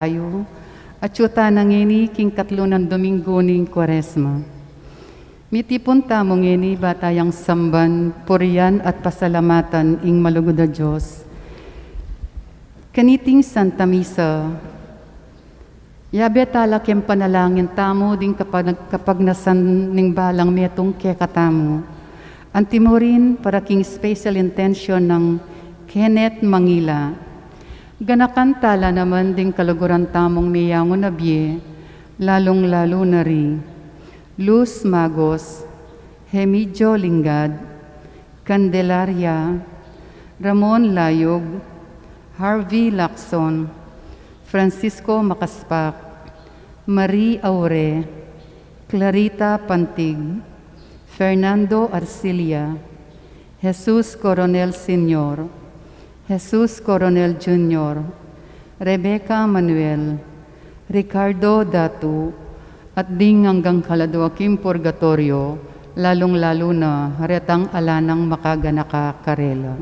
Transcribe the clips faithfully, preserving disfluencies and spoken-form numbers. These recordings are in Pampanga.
tayu, atyu tana ngeni king katlu nang Domingo ning Kuaresma. Mitipun tamu ngeni ba tayang samban, purian at pasalamatan ing malugud a Dios. Kaniting Santa Misa, yabe tala king panalangin tamu ding kapag-, kapagnasan ning balang metung kekatamu. Antimurin para king special intention nang Kenneth Mangila. Ganakan tala naman ding kaluguran tamung meyangu na bie, lalung-lalu na ri Luz Magos, Hemidio Lingad, Candelaria, Ramon Layug, Harvey Lacson, Francisco Macaspac, Marie Aure, Clarita Pantig, Fernando Arcilla, Jesus Coronel Senior, Jesus Coronel Junior, Rebecca Manuel, Ricardo Datu, at ding anggang kaladua king purgatoryo, lalung-lalu na retang ala nang makaganaka karela.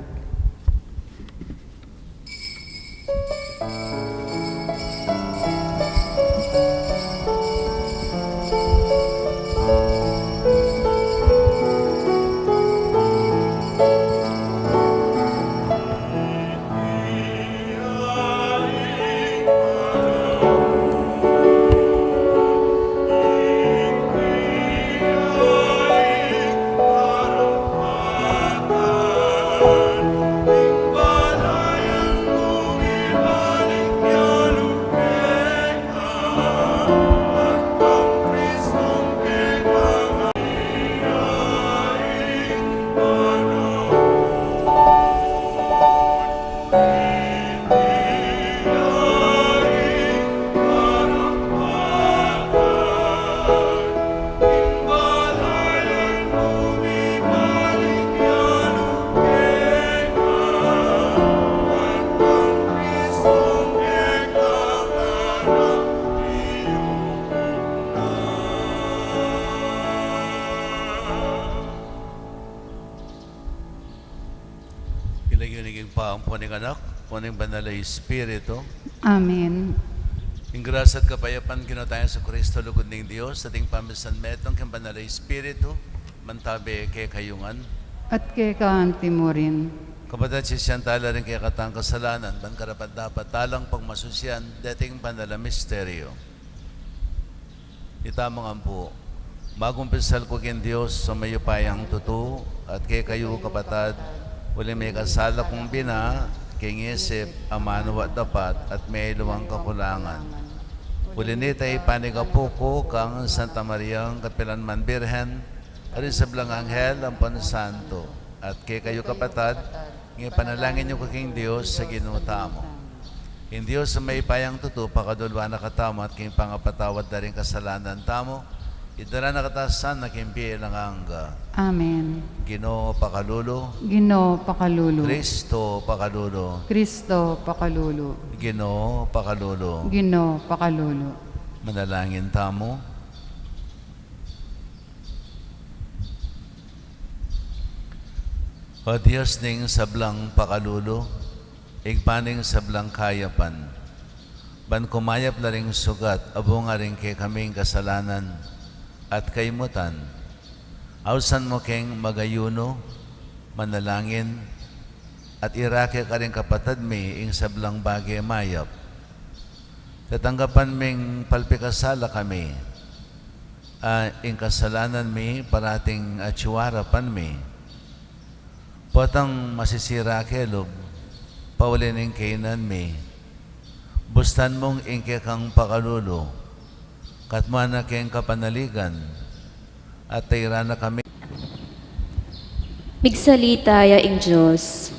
King lagyu ning Ibpa, ampon ning Anak, ampon ning Banal a Espiritu. Amen. Ing grasya at kapayapan ning Ginu tang Jesucristo, lugud ning Dios, at ing pamisan metung king Banal a Espiritu, mantabi kekayu ngan. At keka antimu rin. Kapatad, sisian tala ring kekatang kasalanan, ban karapat-dapat talang pagmasusian deting banal a misteryo. Itamu ngan pu, magkumpisal ku king Dios a mayupayang tutu, at kekayu, kapatad, uling mikasala kung bina, king isip, amanu at dapat, at mayaliwang kakulangan. Uli nita, ipanyawad ku kang Santa Mariang kapilan man Birhen, karing sablang anghel ampon santo, at kekayu, kapatad, ngepanalangin yu ku king Dios a Ginu tamu. Ing Dios a mayupayang tutu, pakalulu na katamu at king pangapatawad da ring kasalanan tamu, idala na katamu sana king bie alang angga. Amen. Ginu, pakalulu. Ginu, pakalulu. Kristo, pakalulu. Kristo, pakalulu. Ginu, pakalulu. Ginu, pakalulu. Manalangin tamu. O Dios ning sablang pakalulu, Ibpa ning sablang kayapan, ban kumayap la ring sugat a bunga ring kekaming kasalanan at kaimutan, ausan mu keng mag-ayunu, manalangin, at irake karing kapatad mi ing sablang bage mayap. Tatanggapan ming palpikasala kami, a ing kasalanan mi parating atyu king arapan mi. Potang masisira ke lub, pauli ning kainan mi. Bustan mung ing kekang pakalulu, katmuan na keng kapanaligan, at tairan na kami. Migsalita ya ing Dios,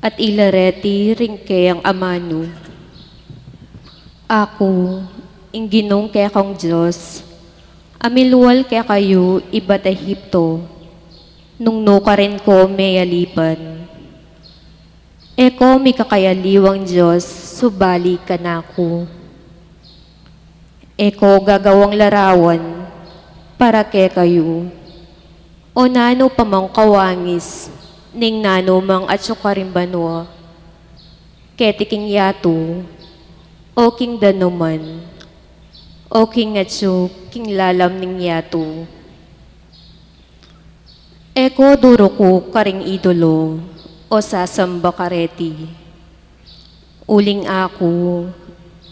at ila reti ring keyang amanu. Aku, ing Ginung kekong Dios, a milual kekayu ibat Egipto, nung nukarin ko meyalipan. E ko mikakayaliwang Dios subali kanaku. E ko gagawang larawan para kekayu, o nanu pa mang kawangis ning nanu mang atsu karing banua. Keti king yatu, O king danuman, o king atyu king lalam ning yatu. E ko duruku karing idolo, o sasamba kareti. Uling aku,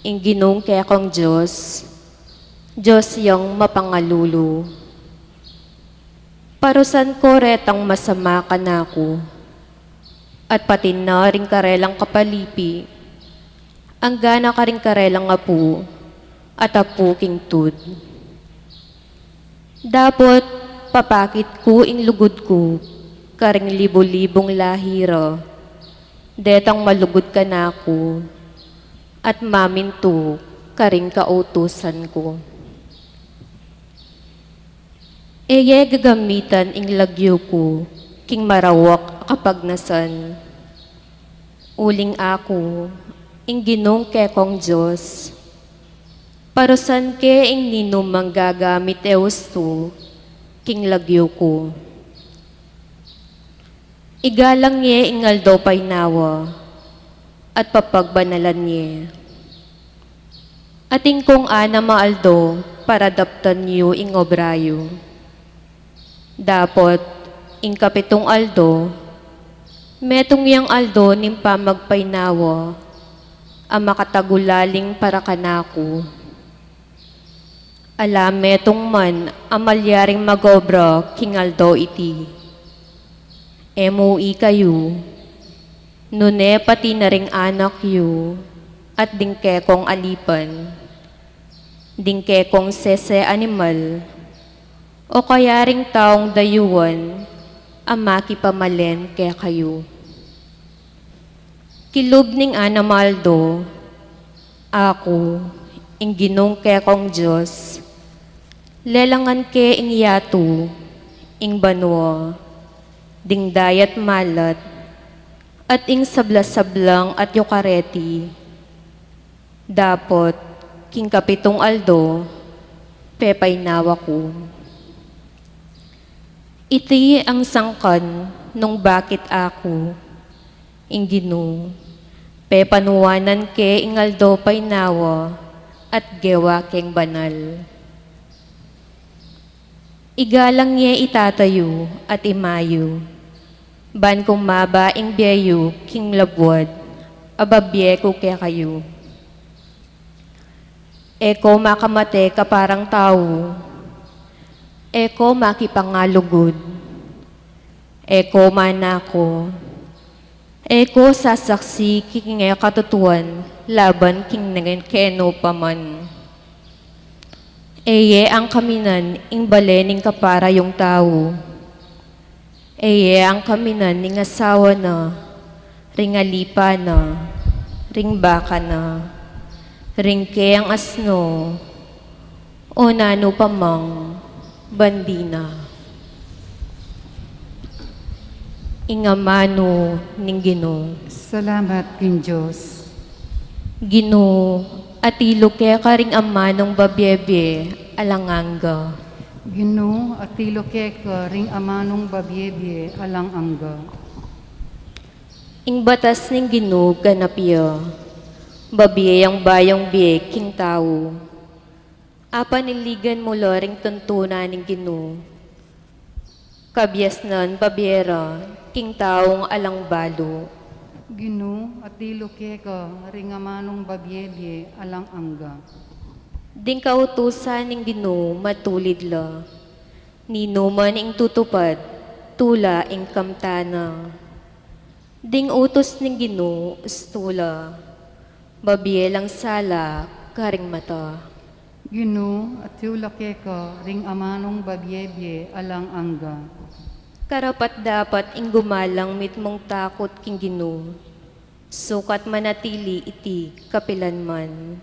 ing Ginung kekong Dios, Dios yang mapangalulu. Parusan ko retang masama kanaku, at pati na ring karelang kapalipi, anggana karing karelang apu, at apu king tud. Dapot papakit ku ing lugud ku karing libu-libung lahi ra, detang malugud kanaku, at mamintu karing kautusan ku. E ye gagamitan ing lagyu ku king marawak a kapagnasan. Uling aku, ing Ginung kekong Dios, parusan ke ing ninumang gagamit e ustu king lagyu ku. Igalang ye ing aldo paynawa, at papagbanalan ye. Atin kung anam a aldo para daptan yu ing obra yu. Dapot, ing kapitung aldo, metung yang aldo ning pamagpaynawa, a makatagulaling para kanaku. Ala metung man a malyaring magobra king aldo iti. E mu ikayu, nune pati na ring anak yu, at ding kekong alipan, ding kekong sese animal, o kaya ring taung dayuan a makipamalen kekayu. Kilub ning anam a aldo, aku, ing Ginung kekong Dios, lelangan ke ing yatu, ing banua, ding dayat malat, at ing sabla-sablang atyu kareti. Dapot, king kapitung aldo, pepaynawa ku. Iti ang sangkan nung bakit aku, ing Ginu, pepanuanan ke ing aldo paynawa at gewa keng banal. Igalang ye i tata yu at i ma yu, ban kumaba ing bie yu king labuad a babie ku kekayu. E ko makamate kaparang tau, e ko makipangalugud, e ko manako, e ko sasaksi king e katutuan laban king ngen kenu pa man. E ye angkaminan ing bale ning kapara yung tau. E ye angkaminan ing asawa na, ring alipa na, ring baka na, ring keyang asno, o nanu pa mang bandi na. Ing amanu ning Ginu. Salamat king Dios. Ginu, atilu keka ring amanung babie-bie alang angga. Ginu, atilu keka ring amanung babie-bie alang angga. Ing batas ning Ginu ganap ya, babie yang bayung bie king tau. Apaniligan mu la ring tuntunan ning Ginu. Kabiasnan babie ra king taung alang balu. Ginu, atilu keka ring amanung babie-bie alang angga. Ding kautusan ning Ginu matulid la. Ninuman ing tutupad, tula ing kamtan na. Ding utus ning Ginu ustu la, babie lang sala karing mata. Ginu, atilu keka ring amanung babie-bie alang angga. Karapat-dapat ing gumalang mitmung takut king Ginu, sukat manatili iti kapilanman.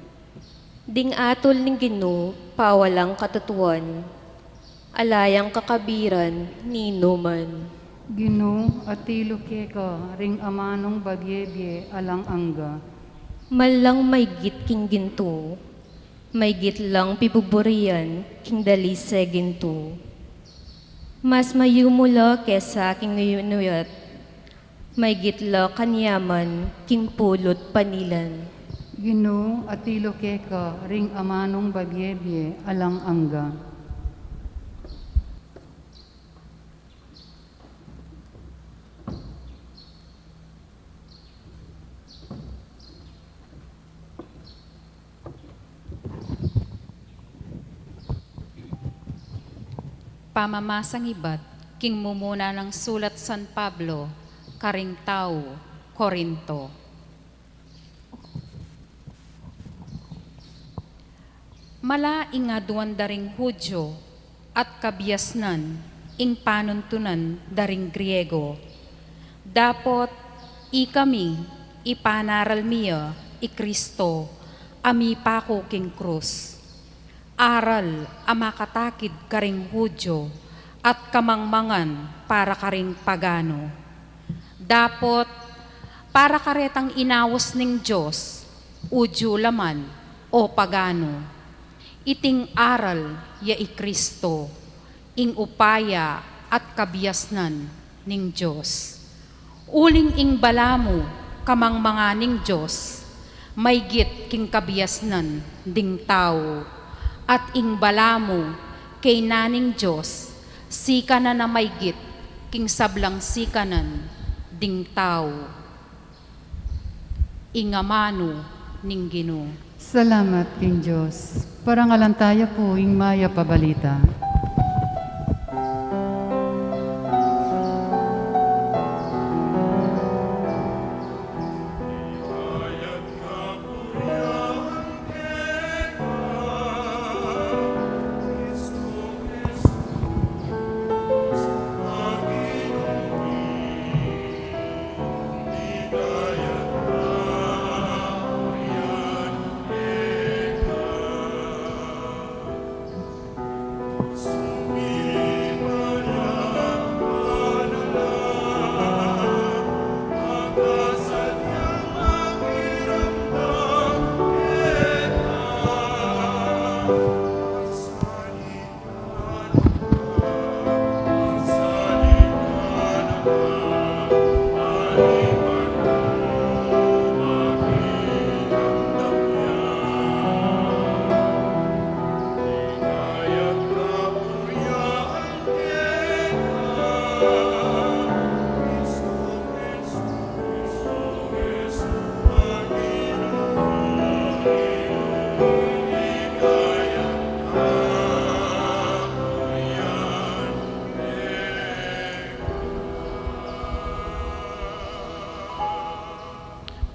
Ding atul ning Ginu pawalang katutuan, ala yang kakabiran ninuman. Ginu, atilu keka ring amanung babie-bie alang angga. Malang maygit king gintu, maygit lang pibuburian king dalise gintu. Mas mayumu la kesa king inuyat, maygit la kanyaman king pulut panilan. Ginu, atyu keka ring amanung babiebie alang angga. Pamamasang ibat king mumuna nang sulat San Pablo karing tau Corinto. Mala ing aduan da ring Judio at kabiasnan ing panuntunan da ring Griego. Dapot ikami ipanaral mi ya i Kristo a mipaku king krus. Aral a makatakid karing Judio at kamangmangan para karing pagano. Dapot para karetang inaus ning Dios, Judio la man o pagano, iting aral ya i Kristo, ing upaya at kabiasnan ning Dios. Uling ing balamu kamangmangan ning Dios maygit king kabiasnan ding tau, at ing balamu kayna ning Dios sikanan a maygit king sablang sikanan ding tau. Ing amanu ning Ginu. Salamat king Dios. Parangalan taya pu ing mayap a balita.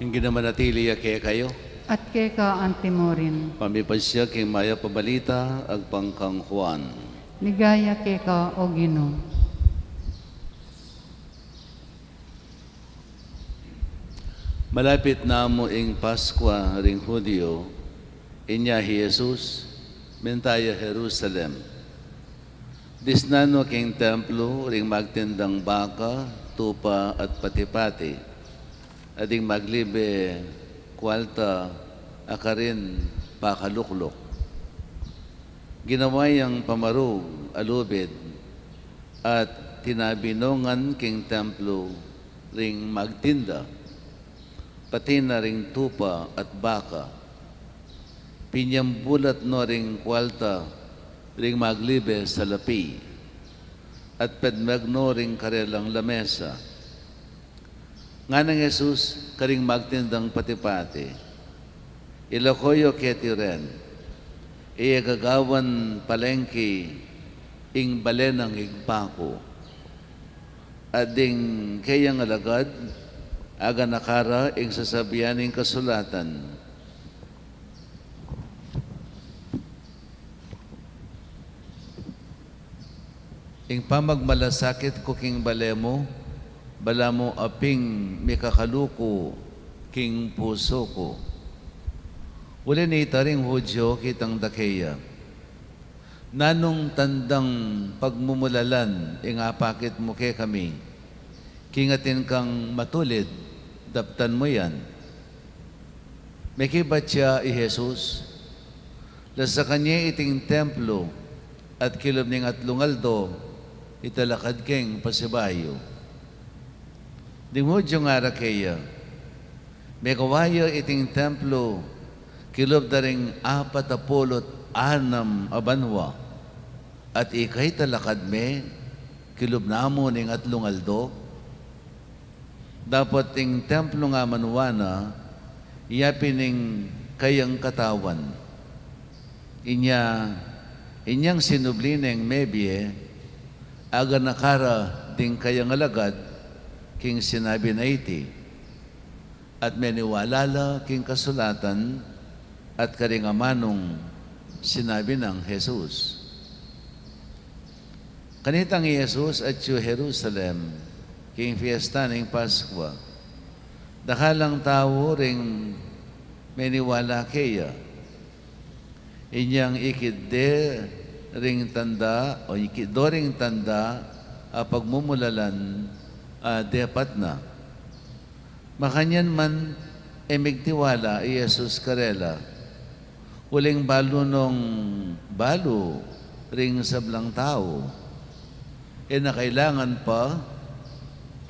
Ing Ginu manatili ya kekayu. At keka antimurin. Pamipasya king mayap a balita agpang kang Juan. Ligaya keka, o Ginu. Malapit na mu ing Paskua ring Judio, inya hi Jesus, menta ya Jerusalem. Disnan no king templo ring magtindang baka, tupa at pati-pati, at ding maglibe kualta a karin pakalukluk. Ginawa yang pamarug a lubid at tinabi no ngan king templo ring magtinda, pati na ring tupa at baka. Pinyambulat no ring kualta ring maglibe salapi, at pedmeg no ring karelang lamesa. Nganang Jesus karing magtindang pati-pati, "Ilaku yu keti ren, e gagawan palengki ing bale nang Ibpa ku." At ding keyang alagad, aganaka ra ing sasabian ning kasulatan. Ing pamagmalasakit ku king bale mu, balamu a pin mikakaluku king pusu ku. Uli nita ring Judio kitang da keya, "Nanung tandang pagmumulalan ing apakit mu kekami? King atin kang matulid, daptan mu yan." Mekibat ya i Jesus, lasakan ye iting templo, at kilub ning atlung aldo, italakad keng pasibayu. Ding Judio ngara keya, "Megawa ya iting templo kilub da ring apat a pulu't anam a banua, at ikay talakad me, kilub na mu ning atlung aldo. Dapot ing templo nga manua na, yapin ing kayang katawan. Inya, inyang sinubli neng mebie, aganaka ra ding kayang alagad king sinabi na iti, at meniwala la king kasulatan at karing amanung sinabi nang Jesus. Kanitang i Jesus atyu Jerusalem, king fiesta ning Paskua, dakal lang tau ring meniwala keya. Inyang ikit de ring tanda, o ikit do ring tanda a pagmumulalan a depat na. Makanyan man, e migtiwala i Jesus karela, uling balu nong balu ring sablang tau. E na kailangan pa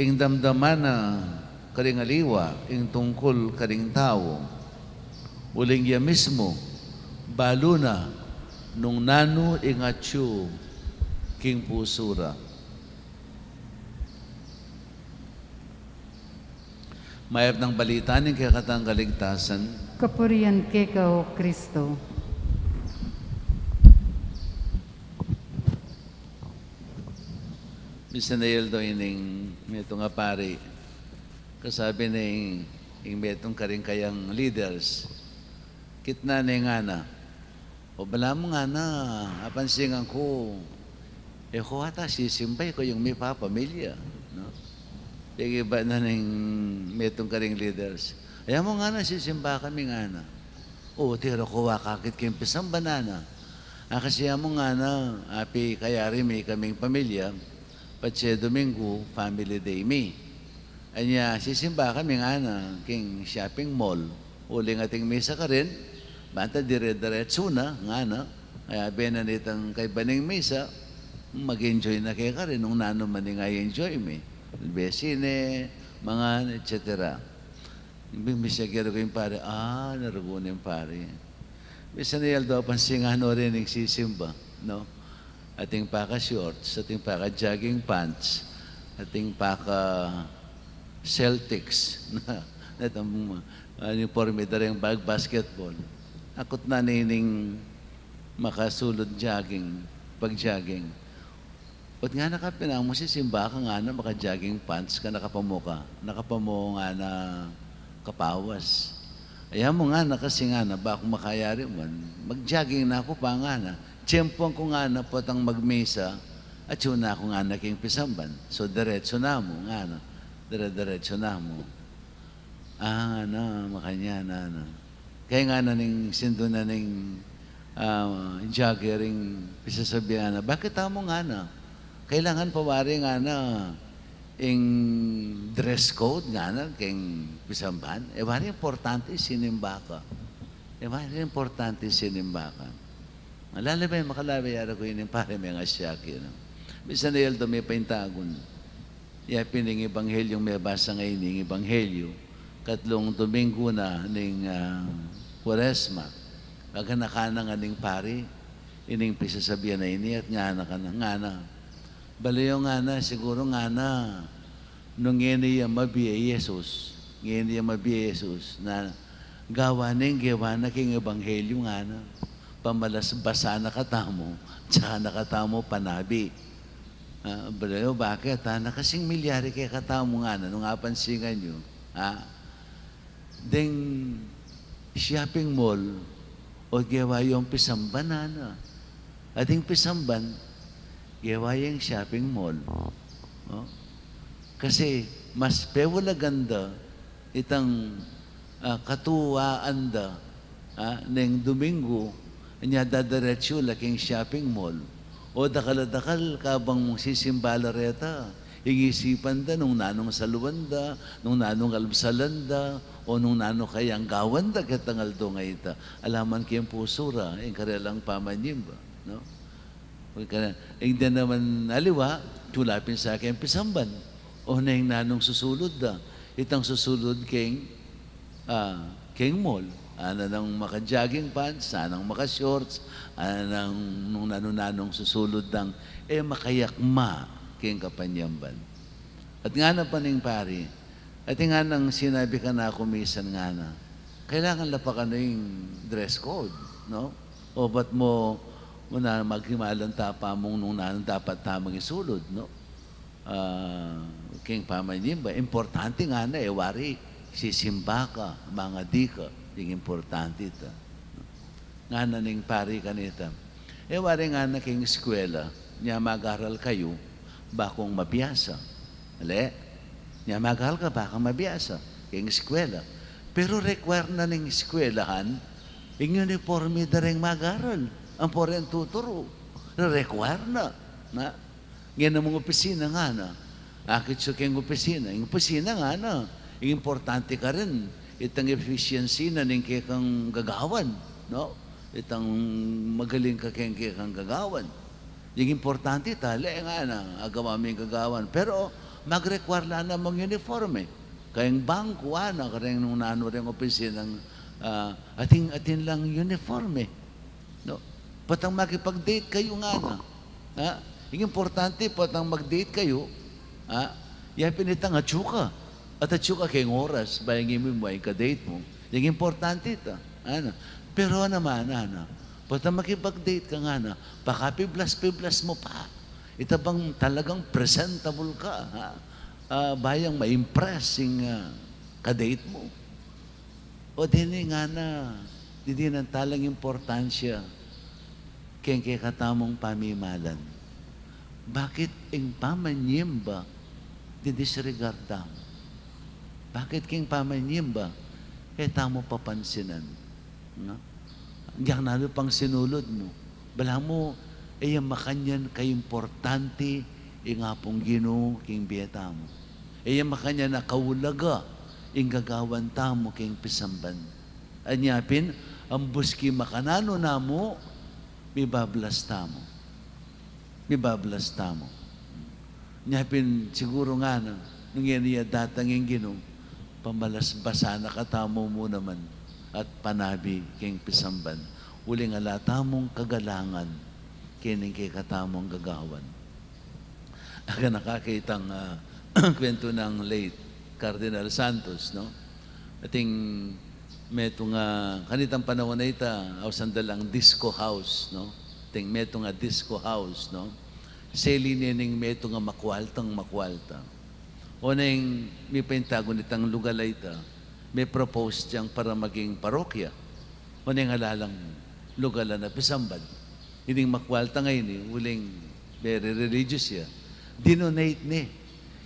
ing damdaman na karing aliwa ing tungkul karing tau. Uling ya mismu, balu na nung nanu ing atyu king pusu ra. Mayap nang balita ning kekatang kaligtasan. Kapurian keka, O Kristo. Misan a yaldo ining metung a pari, kasabi ning, ing metung karing kayang leaders, kitnan ne ngana. O balamu ngana, apansingan ku, e ko ata sisimba, e ko yung mipapamilya, no? Pag-ibat na ning metung karing leaders. Ayamu ngana, sisimba kami ngana. O, tira ko akakit king pisamban na. A, kasi amu ngana, api kayari mi kaming pamilya, patse Domingo, family day mi. Anya, sisimba kami ngana, king shopping mall. Uling ating misa karin, banta dire-diretsu na, ngana. Kaya bena nitang kaiba ning misa, mag-enjoy na ke karin, nung nanu man ing i-enjoy mi. Be sine, mangan, et cetera. Bing misa kaya ku ing pari, a, narugu ning pari. Misan a yaldo apansingan no rin ing sisimba, no? Ating paka-shorts, ating paka-jogging pants, ating paka-Celtics, na, na itang, ah, uniforme da ring bag basketball. Akut na nining makasulud jogging, pag-jogging. Ot ngana, kapin mu sisimba ka ngana, maka-jogging pants ka, nakapamu ka, nakapamu ngana kapawas. Ayamu ngana, kasi ngana, baku makayari man, mag-jogging na ku pa ngana. Tiyempuan ku ngana potang magmisa, atyu na ku ngana king pisamban. So, diretsu na mu ngana, dire-diretsu na mu. A, ngana, makanyan, ngana. Kaya ngana ning sindu na ning, ah, jogger ing pisasabian na, bakit amu ngana? Kailangan pa wari ngana ing dress code ngana king pisamban? E wari importante sinimba ka. E wari importante sinimba ka. Lalabe, makalabe, yara ku ini pari, mengasya ki, no? Misan a yaldo me paintagun. Ya pin ing Ebanghelyung mebasa ngeni, ing Ebanghelyu, katlung Domingo na ning, ah, Kuaresma. Aganaka na ngan ning pari ining pisasabian a ini at ngana, ngana, ngana. Bale yu ngana, siguru ngana, nung ngeni ya mabie i Jesus, ngeni ya mabie i Jesus, na gawa ning gewa na king Ebanghelyu ngana, pamalasbasan na katamu, tsaka na katamu panabi. A, bale yu, bakit? A, na kasing milyari kekatamu ngana, nung apansingan yu, a, deng shopping mall, o gewa yung pisamban, ngana. Ating pisamban, gewa yung shopping mall. No? Kasi, mas peulagan da itang, ah, katuwaan da, ah, neng Domingo, nya dadiretsu la king shopping mall. O dakal a dakal, kabang sisimba la reta, ing isipan da nung nanung saluan da, nung nanung almusalan da, o nung nanu kayang gawan da ketang aldo a ita. Ala man king pusu ra ing karelang pamanyimba, no? Ing da naman aliwa, tula pin sa king pisamban. O neng nanung susulud da, itang susulud king, ah, keng mall, ana nang maka-jogging pants, ana nang maka-shorts, ana nang nung nanu-nanung susulud dang, e makayakma keng kapanyamban. At ngana pa ning pari, at ngana nang sinabi kanaku misan ngana, kailangan la pa kanu ing dress code, no? O ba't mu, mu na maghimalan ta pa mung nung nanu dapat tamung isulud, no? Ah, keng pamanyimba, importante ngana, e wari sisimba ka, mangadi ka, ing importante ita. Ngana ning pari kanita, e wari ngana keng eskwela, nya mag-aral kayu, ba kung mabiasa. Ale? Nya mag-aral ka, ba kung mabiasa keng eskwela. Pero require na ning eskwelahan ing uniforme da reng mag-aral. Ampo reng tuturu, require na. Na? Ngeni mung opisina ngana. Akit su keng opisina. Ing opisina ngana, ing importante karin itang efficiency na ning kekang gagawan, no? Itang magaling ka keng kekang gagawan. Ing importante, tale ngana, agawa mu ing gagawan. Pero mag-require la na mung uniforme. Keng bangku, ana, kareng nung nanu reng opisinang, ah, atin, atin lang uniforme. No? Potang makipag-date kayu ngana. Ha? Ing importante, potang mag-date kayu, ha? Ya pin itang atsu ka. At atsu ka keng oras, ba ing imimwa ing ka-date mu. Ing importante ita. Ana. Pero naman, ana. Potang makipag-date ka ngana, pakapiblas-piblas mu pa. Ita bang talagang presentable ka, ha? Ah, ba yang ma-impress ing, ah, ka-date mu. O deni ngana, didinan tala ing importansya keng kekatamung pamimalan. Bakit ing pamanyimba didisregard tamu? Bakit keng pamanyimba e tamu papansinan? No? Agyang nanu pang sinulud mu, balamu e ya makanyan kaimportante ing Apung Ginu keng bie tamu. E ya makanyan a kaulaga ing gagawan tamu keng pisamban. Anya pin, ambus king makananu namu, mibablas tamu. Mibablas tamu. Nya pin siguru ngana, nung ngeni ya datang ing Ginu, pamalasbasan na katamu mu naman at panabi keng pisamban. Uling ala tamung kagalangan keni kekatamung gagawan. Aga nakakitang, ah, kwentu nang late Cardinal Santos, no? Atin metung a, kanitang panaun a ita, ausan da lang disco house, no? Atin metung a disco house, no? Seli ne ning metung a makualtang makualta. Oneng mipaintagun itang lugal a ita, mipropose yang para maging parokya. Oneng ala lang lugal a pisamban. Ining makualta ngeni, uling very religious ya. Dinonate ne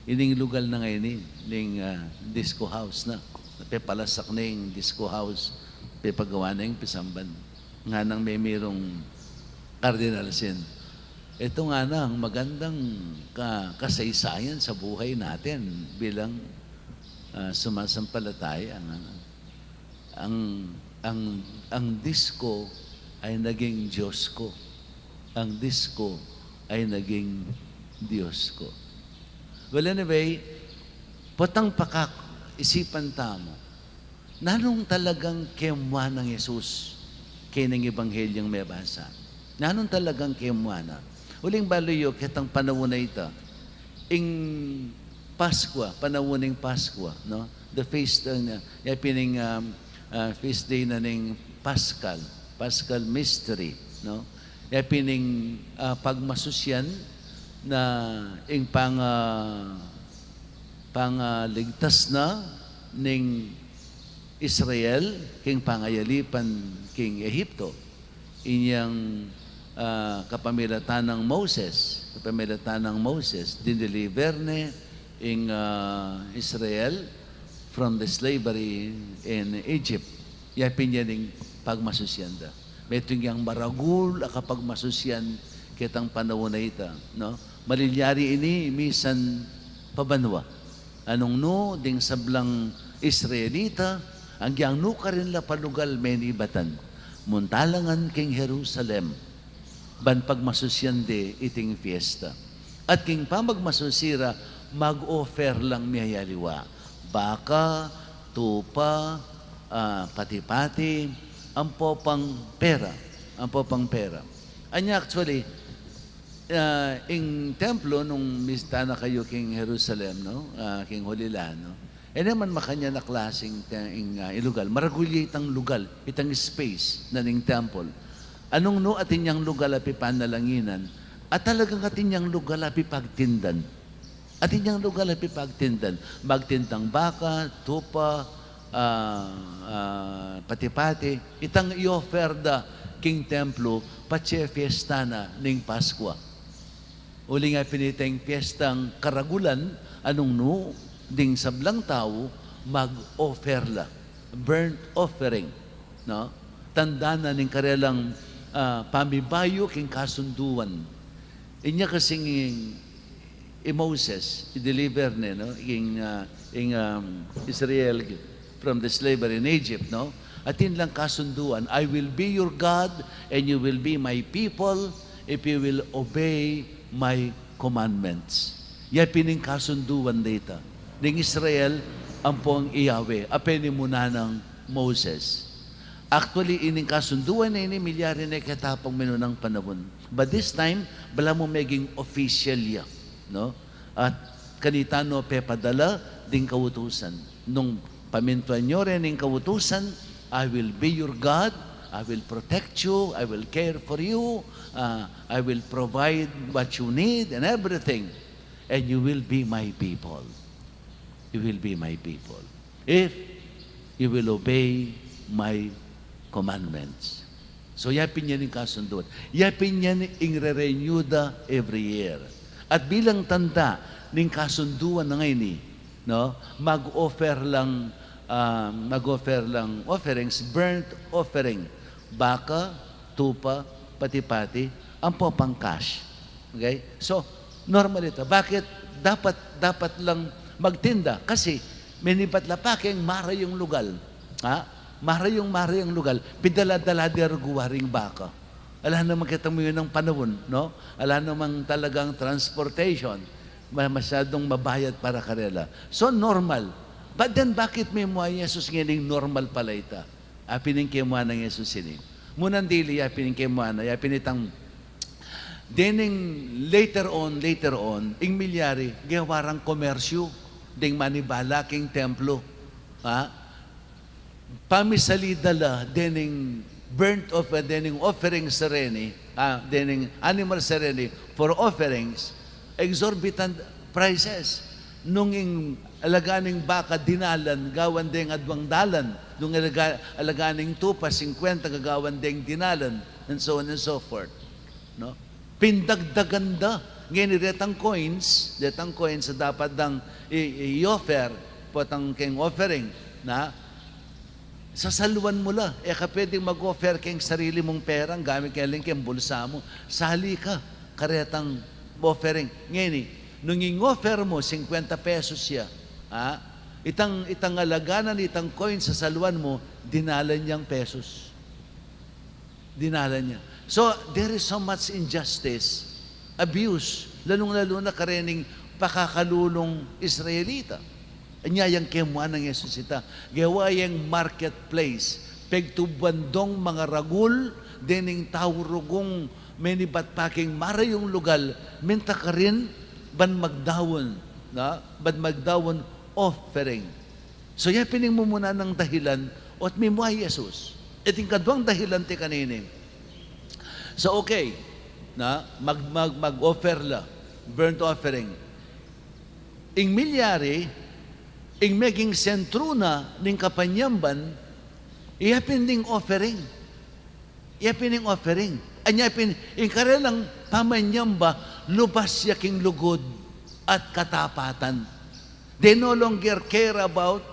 ining lugal na ngeni, ning, ah, disco house na. Pepalasak ne ing disco house, pepagawa ne ing pisamban. Nganang memirung Cardinal Sin, ito ngana ang magandang ka-, kasaysayan sa buhay natin bilang, ah, sumasampalataya, ngana. Ang, ang, ang disco ay naging Diyos ko. Ang disco ay naging Diyos ko. Well, anyway, potang pakak-isipan tamu, nanung talagang kemwa nang Jesus keni king Ebanghelyung mebasa? Nanung talagang kemwa na? Uling balu yu ketang panaun a ita, ing Paskwa, panaun ning Paskwa, no? The feast, uh, ya pin ing, um, uh, feast day na ning Paschal, Paschal mystery, no? Ya pin ing, uh, pagmasusyan na ing pang, uh, pangaligtas na ning Israel king pangayalipan king Ehipto. Inyang, ah, kapamilatan nang Moses, kapamilatan nang Moses, dineliver ne ing, ah, Israel from the slavery in Egypt. Ya pin yan ing pagmasusyan da. Metung yang maragul a kapagmasusyan ketang panaun a ita, no? Malilyari ini misan pa banua. Anung nu ding sablang Israelita, agyang nukarin la pa lugal menibatan, munta la ngan king Jerusalem, ban pagmasusyan de iting fiesta. At king pamagmasusi ra, mag-offer lang miyayaliwa, baka, tupa, ah, pati-pati, ampo pang pera, ampo pang pera. Anya actually, ah, ing templo nung misita na kayu king Jerusalem, no? Ah, king Holy Land, no? E naman makanyan a klaseng te-, ing, ah, ing lugal. Maragul ya itang lugal, itang space na ning temple. Anung nu atin yang lugal a pipanalanginan, at talagang atin yang lugal a pipagtindan. Atin yang lugal a pipagtindan. Magtindang baka, tupa, ah, ah, pati-pati. Itang i-offer da king templo, patse fiesta na ning Paskwa. Uling ya pin ita ing fiestang karagulan, anung nu, ding sablang tau, mag-offer la. Burnt offering, no? Tanda na ning karelang, ah, pamibayu king kasunduan. Inya kasing i Moses, i-deliver ne, no? Ing, ah, ing, um, Israel from the slavery in Egypt, no? Atin lang kasunduan, "I will be your God, and you will be my people, if you will obey my commandments." Ya pin ing kasunduan deta ning Israel ampong i Yahweh, a penimuna nang Moses. Actually, ining kasunduan a ini milyari ne ketapang menunang panaun. But this time, balamu meging official ya, no? At kanita no pepadala ding kautusan. Nung pamintuan yu reng kautusan, "I will be your God, I will protect you, I will care for you, uh, I will provide what you need and everything, and you will be my people." You will be my people if you will obey my commandments. So, ya pin yan ing kasunduan. Ya pin yan ing re-renew da every year. At bilang tanda ning kasunduan a ngeni, no, mag-offer lang, ah, mag-offer lang offerings, burnt offering, baka, tupa, pati-pati, ampo pang cash. Okay? So, normal ita. Bakit dapat, dapat lang magtinda? Kasi menibat la pa keng marayung lugal. Ha? Marayung, marayung lugal. Pidala-dala de rugu waring baka. Ala namang kita mu yun ng panaun, no? Ala namang talagang transportation. Ma-, masyadong mabayad para karela. So, normal. But then, bakit mimua i Jesus ngening normal pala ita? Ya pin ing kemua nang Jesus ini. Munang dili, ya pin ing kemua na, ya pin itang dening later on, later on, ing milyari, gewa rang komersyu, ding manibala king templo. Ha? Pamisalida la, dening burnt offer, dening offerings reni, ah, dening animals reni for offerings, exorbitant prices. Nung ing alaga ning baka dinalan, gawan deng adwang dalan. Nung alaga, alaga ning tupa, singkwenta, gagawan deng dinalan, and so on and so forth. No? Pindagdagan da. Ngeni detang coins, detang coins a dapat dang i-, i-offer, potang keng offering, na sasaluan mu la. E ka pwedeng mag-offer keng sarili mung pera, gamit keng, keng bulsa mu. Sali ka karetang offering. Ngeni, nung ing offer mu, singkwenta pesos ya, ha? Itang, itang alaga na nitang coin sasaluan mu, dinalan yang pesos. Dinalan ya. So, there is so much injustice, abuse, lalung-lalu na karening pakakalulung Israelita. Anya yang kemua nang Jesus ita, gewa yang marketplace, pegtubuan dong mangaragul, dening tau rugung menibat pa keng marayung lugal, minta karin ban magdaun, na? Ban magdaun offering. So, ya pin ing mumuna nang dahilan, ot mimua i Jesus. Iting kaduang dahilan ti kanini. So, okay, na? Mag-, mag-, mag-offer la, burnt offering. Ing milyari, ing meging sentru na ning kapanyamban, ya pin ding offering. Ya pin ing offering. Anya pin, ing karelang pamanyamba, lubas ya king lugud at katapatan. They no longer care about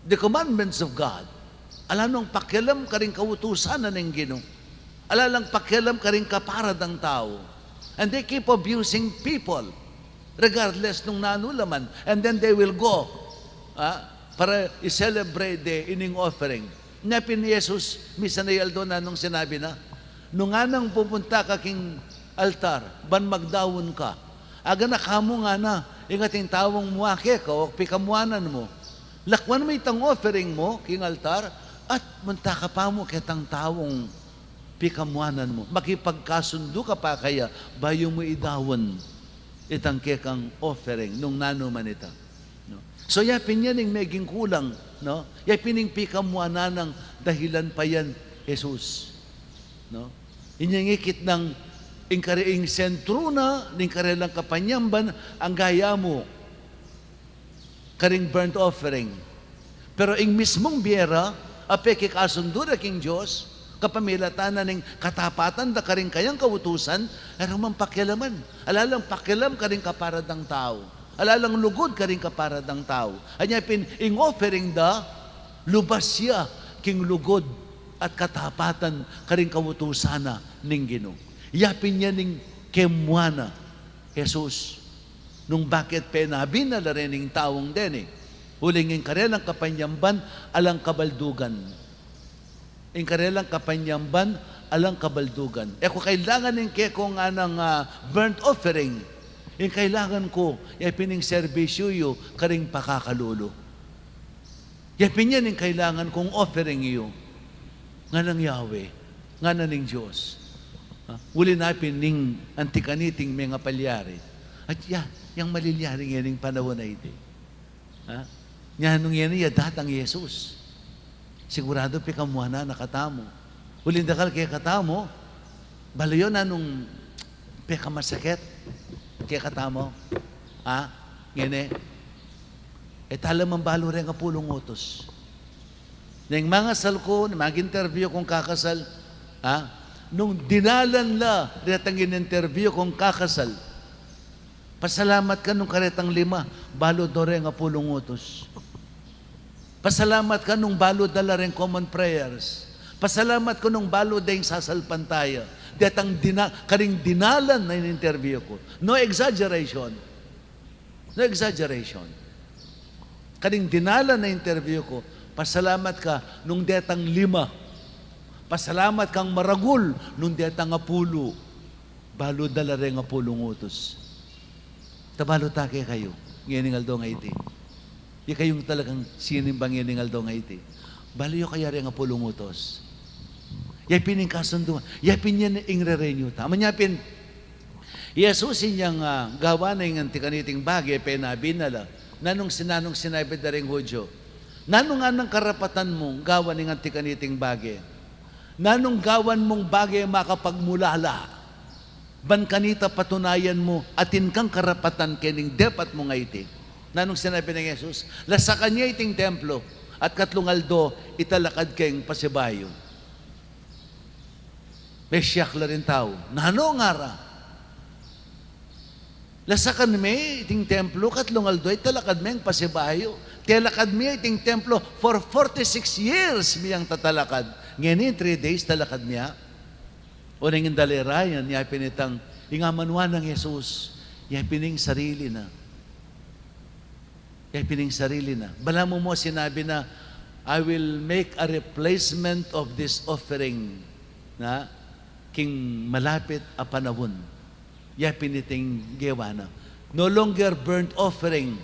the commandments of God. Ala nong pakialam karing kautusan na ning Ginu. Ala lang pakialam karing kapara dang tau. And they keep abusing people, regardless nung nanu la man. And then they will go, ah, para i-celebrate de ining offering. Nya pin Jesus, misan a aldo na nung sinabi na, "Nung nganang pupunta ka king altar, ban magdaun ka, agana ka mu ngana, ing ating taung mua keka, o pikamuanan mu, Lakwan mu itang offering mu king altar, at munta ka pa mu ketang taung pikamuanan mu. Makipagkasundu ka pa kaya bayu mu idaun itang kekang offering, nung nanu man ita. No? So, ya pin yan ing meging kulang, no? Ya pin ing pikamuanan nang dahilan pa yan, Jesus. No? Inyang ikit nang ing kare-, ing sentru na ning karelang kapanyamban, anggaya mu karing burnt offering. Pero ing mismung bie ra, a pekikasundu da king Dios, kapamilatan na ning katapatan da karing kayang kautusan, e ra mang pakialaman. Ala lang pakialam karing kapara dang tau. Ala lang lugud karing kapara dang tau. Anya pin, ing offering da, lubas ya king lugud at katapatan karing kautusan na ning Ginu. Ya pin yan ing kemua na Jesus, nung bakit penabinal la rin ing taung deni. Uling ing karelang kapanyamban, alang kabaldugan. Ing karelang kapanyamban, alang kabaldugan. E ku kailangan ing kekong anang, ah, burnt offering. Ing kailangan ku, ya pin ing serbisyu yu karing pakakalulu. Ya pin yan ing kailangan kung offering yu. Nganang Yahweh, ngana ning Dios. Ha? Uli na pin ning anti kaniting mengapalyari. At ya, yang malilyari ngening panaun a iti. Ha? Nya nung ngeni ya datang Jesus, siguradu pikamuanan na katamu. Uling dakal kekatamu, balu yu nanung pekamasakit kekatamu. Ha? Ngeni, e tala mang balu reng apulung utus. Neng mangasal ku, neng mag-interview kung kakasal, ha? Nung dinalan la retang in-interview kung kakasal, pasalamat ka nung karetang lima, balu da reng apulung utus. Pasalamat ka nung balu da la reng common prayers. Pasalamat ka nung balu da ing sasalpantaya. Detang dina-, karing dinalan na in-interview ku. No exaggeration. No exaggeration. Karing dinalan na interview ku, pasalamat ka nung detang lima. Pasalamat kang maragul nung detang apulu. Balu da la reng apulung utus. Tabalu ta kekayu ngening aldo ngeni. Ikayung talagang sinimba ngening aldo ngeni. Balu yu kaya reng apulung utus. Ya pin ing kasunduan. Ya pin yan ing re-renew ta. Manya pin, Jesus inyang, ah, gawan na ing anti kaniting bage, penabinal la. Nanung sin-, nanung sinabi da ring Hudyo, "Nanu nganang karapatan mung gawan ing anti kaniting bage? Nanung gawan mung bage makapagmulala? Ban kanita patunayan mu, atin kang karapatan kening depat mung aiti." Nanung sinabi nang Jesus, "Lasakan ye iting templo, at katlung aldo, italakad keng pasibayu." Mesiak la ring tau. Nanu ngara? Lasakan me iting templo, katlung aldo, italakad meng pasibayu. Telakad me iting templo for forty-six years, miyang tatalakad. Ngeni, three days, talakad me ya. O neng indalirayan, ya pin itang, ing amanuan nang Jesus, ya pin ing sarili na. Ya pin ing sarili na. Balamu mu sinabi na, "I will make a replacement of this offering," na, king malapit a panaun. Ya pin iting gewa na. No longer burnt offering,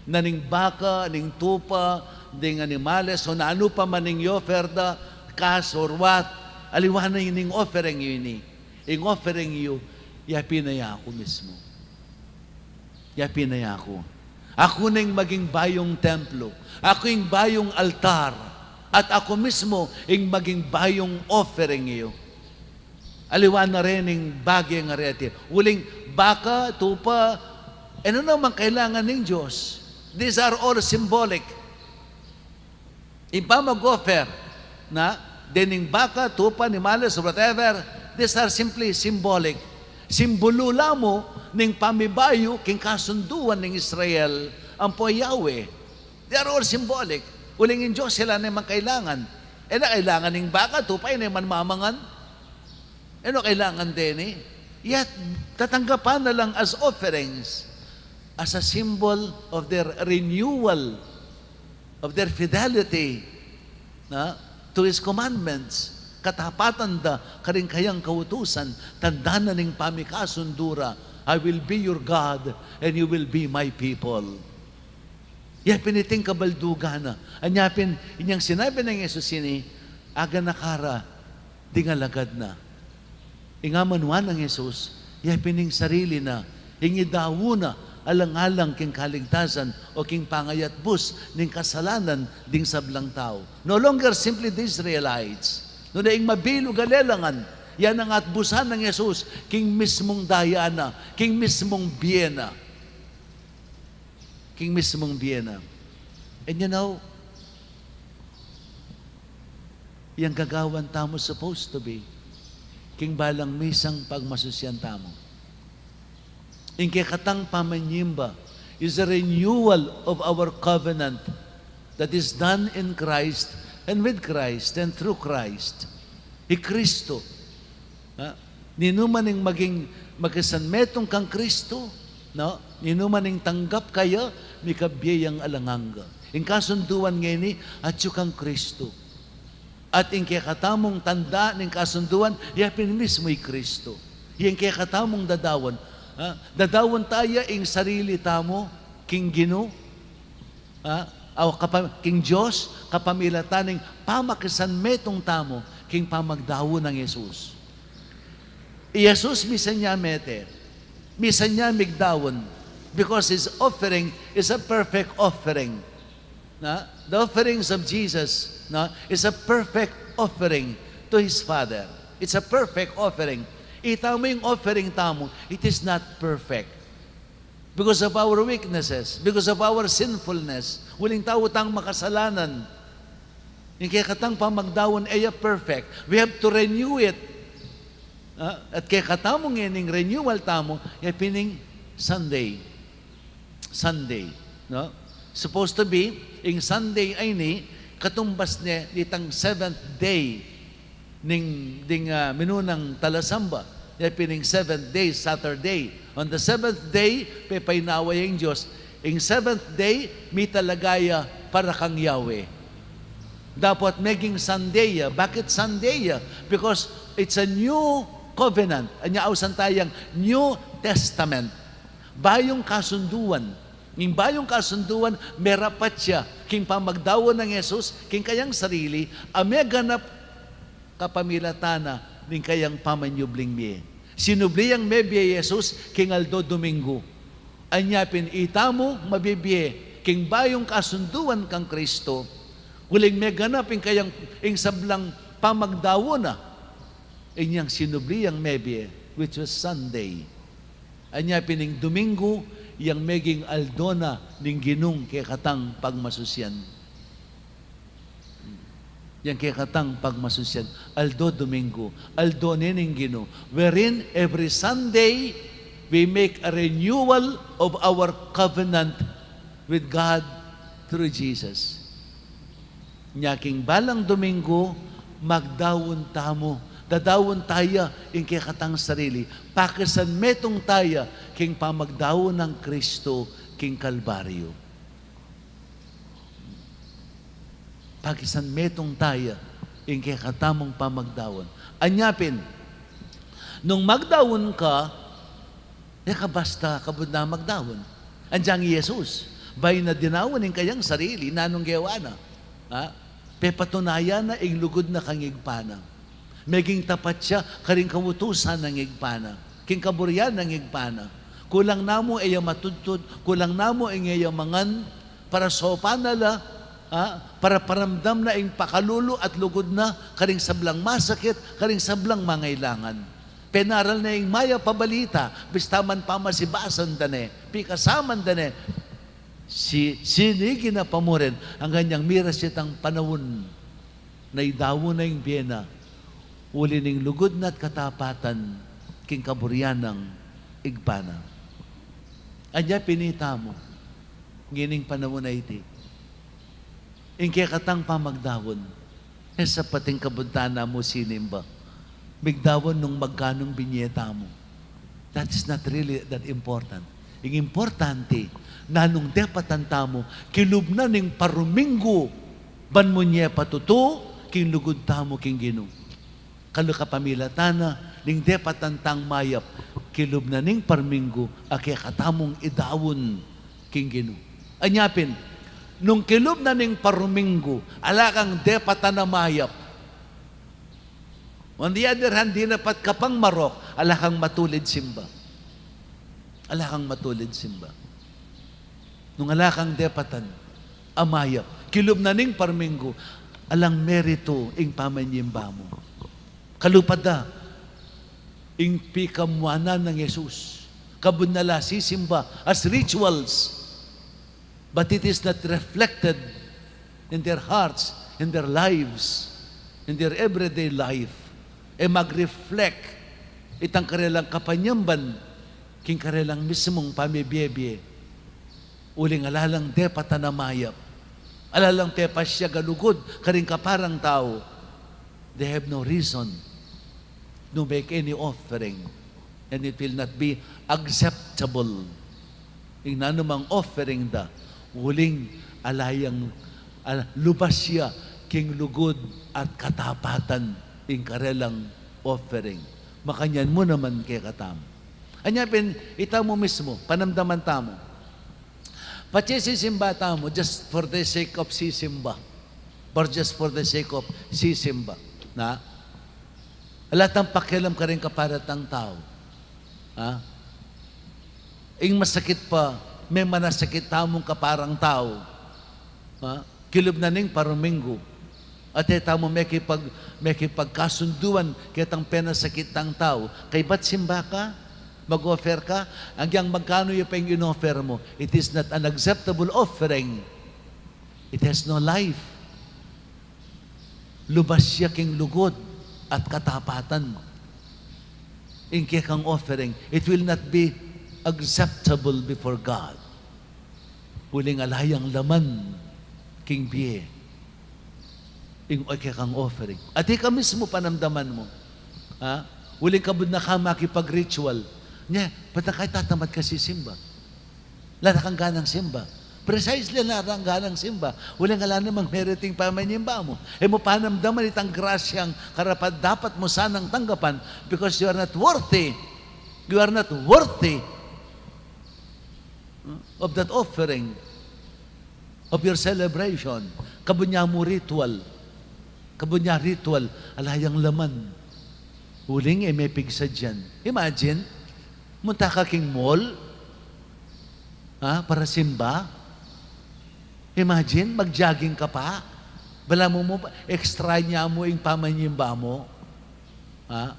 na ning baka, ning tupa, ding animales, o nanu pa man ing i-offer da, cash or what, aliwa na ning offering yu ini. Ing offering yu, ya pin ya aku mismu. Ya pin ya aku. Aku na ing maging bayung templo. Aku ing bayung altar. At aku mismu ing maging bayung offering yu. Aliwa na rin ing bage a reti. Uling baka, tupa, e na naman kailangan ning Dios. These are all symbolic. Ing pamag-offer na, dening baka, tupa, animales, whatever, these are simply symbolic. Simbulu la mu ning pamibayu king kasunduan ning Israel ampo Yahweh. They are all symbolic. Uling ing Dios, e la ne man kailangan. E na kailangan ning baka, tupa, e na man mamangan. E no kailangan deni. Yet, tatanggapan na lang as offerings, as a symbol of their renewal, of their fidelity, na, to His commandments. Katapatan da karing kayang kautusan, tanda na ning pamikasundu ra, "I will be your God, and you will be my people." Ya pin iting kabaldugan na. Anya pin, inyang sinabi nang Jesus ini, aganaka ra ding alagad na. Ing amanuan nang Jesus, ya pin ing sarili na, ing idaun na, alang-alang king kaligtasan o king pangayatbus ning kasalanan ding sablang tau. No longer simply the Israelites, nune ing mabilug a lelangan, ya nang atbusan nang Jesus, king mismung daya na, king mismung bie na. King mismung bie na. And you know, yang gagawan tamu supposed to be, king balang misang pagmasusyan tamu. Ing kekatang pamanyimba is a renewal of our covenant that is done in Christ and with Christ and through Christ. I Kristo. Ha? Ninuman ing maging makisanmetung kang Kristo, no? Ninuman ing tanggap kaya, mikabie yang alang angga. Ing kasunduan ngeni, atyu kang Kristo. At ing kekatamung tanda ning kasunduan, ya pin mismu i Kristo. Ing kekatamung dadaun, ha? Dadaun taya ing sarili tamu king Ginu, ha? Awa kapam-, king Dios, kapamilatan ning pamakisanmetung tamu king pamagdaun nang Jesus. I Jesus misan ya mete, misan ya migdaun, because his offering is a perfect offering. Na? The offerings of Jesus, na, is a perfect offering to his Father. It's a perfect offering. Itamu ing offering tamu, it is not perfect. Because of our weaknesses, because of our sinfulness, uling tau tang makasalanan. Ing kekatang pamagdaun e ya perfect. We have to renew it. Ah, at kekatamung ining renewal tamu, ya pin ing Sunday. Sunday, no? Supposed to be, ing Sunday a ini, katumbas ne nitang seventh day ning, ding, ah, minunang talasamba, ya pin ing seventh day, Saturday. On the seventh day, pepainawa ya ing Dios. Ing seventh day, mitalaga ya para kang Yahweh. Dapot meging Sunday ya. Bakit Sunday ya? Because it's a new covenant. Anya ausan tayang New Testament. Bayung kasunduan. Ing bayung kasunduan, merapat ya king pamagdaun nang Jesus king kayang sarili, a meganap kapamilatan na ning kayang pamanyubling mie. Sinubli yang mebie i Jesus king aldo Domingo. Anya pin itamu mabibie king bayung kasunduan kang Kristo, uling meganap ing kayang, ing sablang pamagdaun na, inyang sinubli yang mebie, which was Sunday. Anya pin ing Domingo, yang meging aldo na ning Ginung kekatang pagmasusyan. Yang kekatang pagmasusyan, aldo Domingo, aldo ne ning Ginu, wherein every Sunday we make a renewal of our covenant with God through Jesus. Nya king balang Domingo, magdaun tamu, dadaun taya ing kekatang sarili, pakisanmetung taya king pamagdaun nang Kristo king Kalbaryo. Pakisanmetung taya ing kekatamung pamagdaun. Anya pin, nung magdaun ka, e ka basta kabud na magdaun. Anyang i Jesus, bayu na dinaun ing kayang sarili, nanung gewa na? Ha? Pepatunayan na ing lugud na kang Ibpa na. Meging tapat ya karing kautusan nang Ibpa na, king kaburian nang Ibpa na. Kulang na mu e ya matudtud, kulang na mu e ya mangan, para saupan na la, ha? Para paramdam na ing pakalulu at lugud na karing sablang masakit, karing sablang mangailangan. Penaral na ing mayap a balita, bista man pamasibasan da ne, pikasaman da ne, si-, sinigi na pa mu rin, anggang inyang miras itang panaun na idaun na ing bie na, uli ning lugud na at katapatan king kaburian nang Ibpa na. Anya pin itamu, ngening panaun a iti, ing kekatang pamagdaun, e sa pating kabud tana mu sinimba. Migdaun nung magkanung binye tamu. That is not really that important. Ing importante, nanung depatan tamu, kilub na ning paruminggu, ban munye patutu king lugud tamu king Ginu. Kalu kapamilatan na ning depatan tang mayap, kilub na ning paruminggu a kekatamung idaun king Ginu. Anya pin, Nung kilub na ning paruminggu, ala kang depatan a mayap. On the other hand, dinapat ka pang marok, ala kang matulid simba. Ala kang matulid simba. Nung ala kang depatan a mayap, kilub na ning paruminggu, alang meritu ing pamanyimba mu. Kalupad da ing pikamuanan nang Jesus. Kabud na la sisimba as rituals. But it is not reflected in their hearts, in their lives, in their everyday life. E mag-reflect itang karelang kapanyamban king karelang mismung pamibie-bie. Uling ala lang depatan a mayap. Ala lang pepasiag a lugud karing kaparang tau. They have no reason to make any offering, and it will not be acceptable. Ing nanumang offering da, uling ala yang, ala, lubas ya king lugud at katapatan ing karelang offering. Makanyan mu naman kekatamu. Anya pin, itamu mismu, panamdaman tamu. Patse sisimba tamu just for the sake of sisimba. Or just for the sake of sisimba. Na? Ala tang pakialam karing kapara tang tau. Ha? Ing masakit pa, memanasakit tamung kaparang tau. Ha? Kilub na ning paruminggu. At e tamu mekipag-, mekipagkasunduan ketang penasakit tang tau. Kaybat simba ka, mag-offer ka, agyang magkanu ya pa ing in-offer mu, it is not an acceptable offering. It has no life. Lubas ya king lugud at katapatan. Ing kekang offering, it will not be acceptable before God. Uling ala yang laman king bie ing kekang offering. At ika mismu panamdaman mu. Ha? Uling kabud na ka makipag-ritual. Nya, ba't na ka itatamad ka sisimba? Ala na kang ganang simba. Precisely, ala na kang ganang simba. Uling ala namang meritu ing pamanyimba mu. E mu panamdaman itang grasyang karapat-dapat mu sanang tanggapan because you are not worthy. You are not worthy of that offering, of your celebration. Kabud nya mu ritual. Kabud nya ritual, ala yang laman. Uling e me pigsadyan. Imagine, munta ka king mall, ha, para simba. Imagine, mag-jogging ka pa. Balamu mu, extra nya mu ing pamanyimba mu. Ha?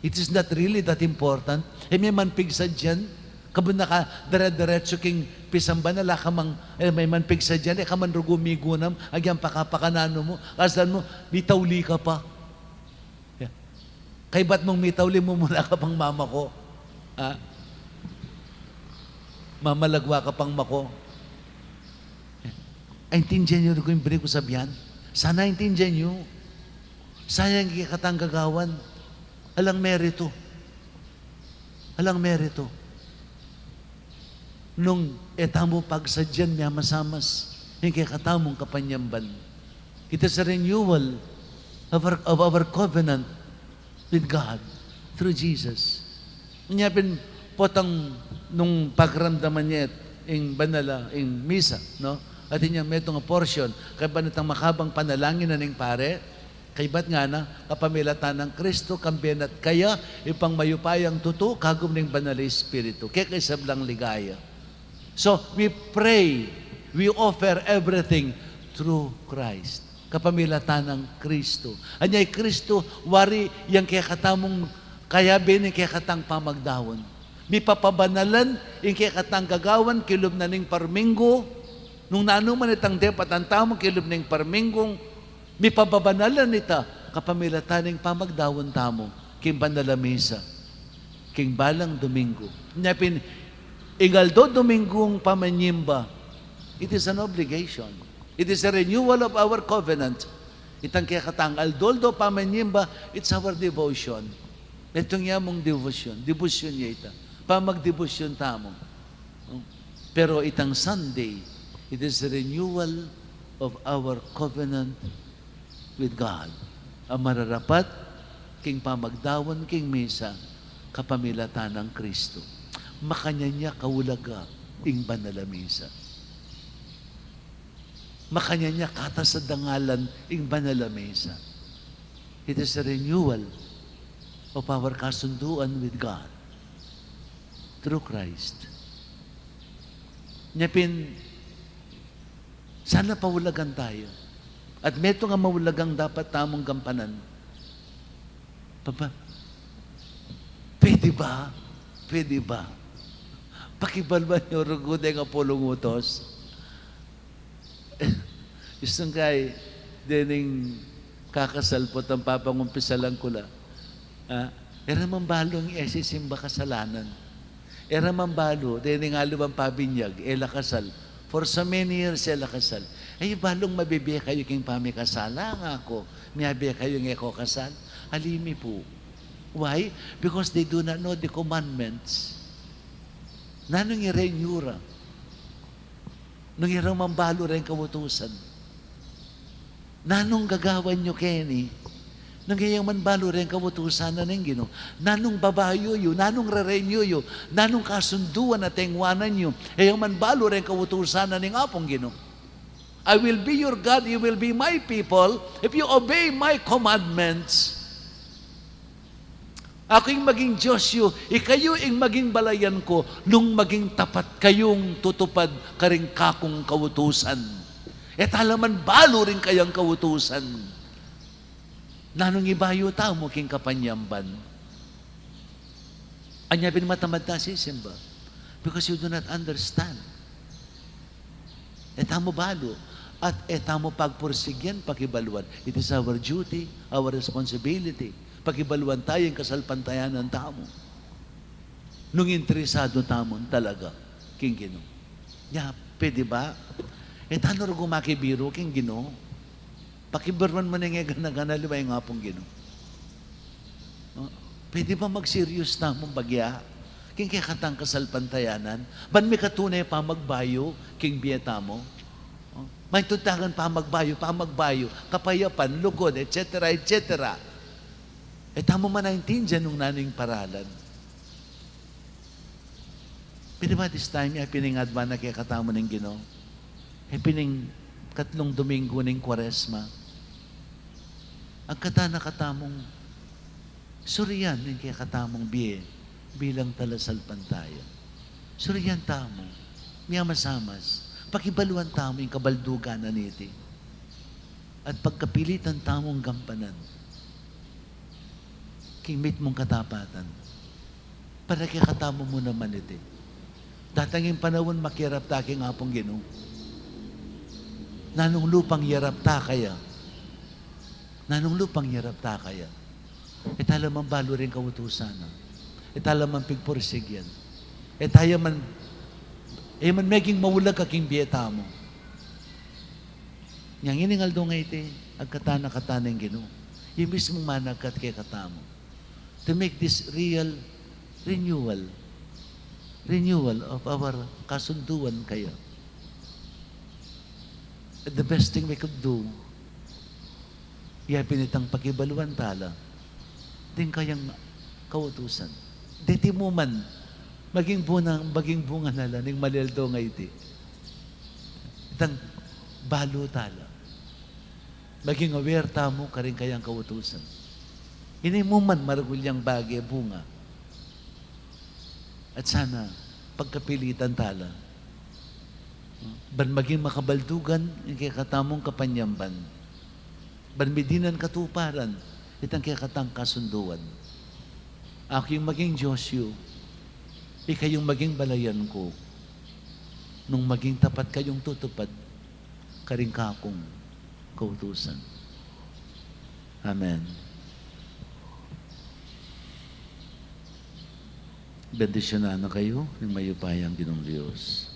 It is not really that important. E me man pigsadyan, kabud na ka dire-diretsu king pisamban, ala ka mang, e me man pigsadyan, e ka man rugu migunam, agyang pakapakananu mu, kasdan mu, mitauli ka pa. Yeah. Kaybat mung mitauli mu, mula ka pang mamako. Ha? Mamalagwa ka pang mako. Aintindihan yu ring buri kung sabian? Sana aintindihan yu. Sayang ing kekatang gagawan. Alang meritu. Alang meritu. Nung e tamu pagsadyan miamasamas ing kekatamung kapanyamban. It is a renewal of our, of our covenant with God through Jesus. Nya pin potang nung pakiramdaman ya ing banal a, ing misa, no? Atin yang metung a portion, kaybat na itang makabang panalangin na ning pare, kaybat ngana, kapamilatan nang Kristu, kambe na at kaya, Ibpang mayupayang tutu, kagum ning Banal a Espiritu, keka ing sablang ligaya. So, we pray, we offer everything through Christ. Kapamilatan nang Kristu. Anya i Kristu, wari yang kekatamung kayabe ning kekatang pamagdaun. Mipapabanalan ing kekatang gagawan kilub na ning parminggu, nung nanu man itang depatan tamu kilub ning parminggu, mipababanalan ita kapamilatan ning pamagdaun tamu king banal a misa king balang Dominggu. Nya pin, ing aldo Dominggung pamanyimba, it is an obligation. It is a renewal of our covenant. Itang kekatang aldo-aldo pamanyimba, it's our devotion. Metung ya mung devotion. Devotion ya ita. Pamagdevotion tamu. Pero itang Sunday, it is a renewal of our covenant with God. A mararapat king pamagdaun king misa kapamilatan nang Kristu. Makanyan ya kaulaga ing banal a misa. Makanyan ya katas a dangalan ing banal a misa. It is a renewal of our kasunduan with God through Christ. Nya pin, sana paulagan tayu. At metung a maulagang dapat tamung gampanan. Papa, pwede ba? Pwede ba? Pakibaluan yu rugu deng apulung utus. Istung kay, dening kakasal potang papangumpisalan ku la. Ah, e ra man balu ing e sisimba kasalanan. E ra man balu, dening aliwang pabinyag, e la kasal. For so many years, e la kasal. Ay, balung mabibie kayu king pamikasala, ngaku. Miyabie kayu ing e ko kasal. Ali mi pu. Why? Because they do not know the commandments. Nanung i-renew ra? Nung e ra man balu reng kautusan. Nanung gagawan yu keni? Nung e yu man balu reng kautusan na ning Ginu. Nanung babayu yu? Nanung re-renew yu? Nanung kasunduan a tengwanan yu? E yu man balu reng kautusan na ning Apung Ginu. "I will be your God, you will be my people, if you obey my commandments." Aku ing maging Dios yu, ikayu ing maging balayan ku, nung maging tapat kayung tutupad karing kakung kautusan. E tala man balu ring kayang kautusan. Nanung ibayu tamu king kapanyamban? Anya pin matamad ta sisimba? Because you do not understand. E tamu balu, at e tamu pagpursigyan, pakibaluan. It is our duty, our responsibility. Pakibaluan tayu ing kasalpantayanan tamu. Nung interesadu tamu talaga king Ginu. Nya, pwede ba? E tanu rugu makibiru king Ginu? Pakibaluan mu ning e gana-gana, aliwa ing Apung Ginu. O, pwede ba mag-serious tamu bagya king kekatang kasalpantayanan? Ban mikatune pamagbayu king bie tamu? O, maitutangan pamagbayu, pamagbayu, kapayapan, lugud, et cetera, et cetera. E tamu man aintindian nung nanu ing paralan. Pwede ba this time, e pin ing advance na kekatamu ning Ginu? E pin ing katlung Dominggu ning Kuaresma? Agkatan na katamung surian ing kekatamung bie bilang talasalpantaya. Surian tamu, miyamasamas, pakibaluan tamu ing kabaldugan na niti. At pagkapilitan tamung gampanan king mitmung katapatan. Para kekatamu mu naman iti. Datang ing panaun, makirap ta king Apung Ginu. Nanung lupang yarap ta kaya? Nanung lupang yarap ta kaya? E tala man balu ring kautusan na. E tala man pigpursigyan. E taya man, e man meging maulag king bie tamu. Nya ngening aldo ngeni, agkatan na kata ning Ginu. Iya mismung managkat kekatamu to make this real renewal, renewal of our kasunduan kaya. The best thing we could do, ya pin itang pakibaluan tala ding kayang kautusan. Deti mu man, maging bunga, maging bunga na la ning malialdo ngeni. Itang balu tala. Maging aware tamu karing kayang kautusan. Ini mu man maragul yang bage, bunga. At sana, pagkapilitan tala ban maging makabaldugan ing kekatamung kapanyamban. Ban midinan katuparan itang kekatang kasunduan. Aku ing maging Dios yu, ikayu ing maging balayan ku, nung maging tapat kayung tutupad karing kakung kautusan. Amen. Bendisyunan na kayu ning mayupayang Ginung Dios.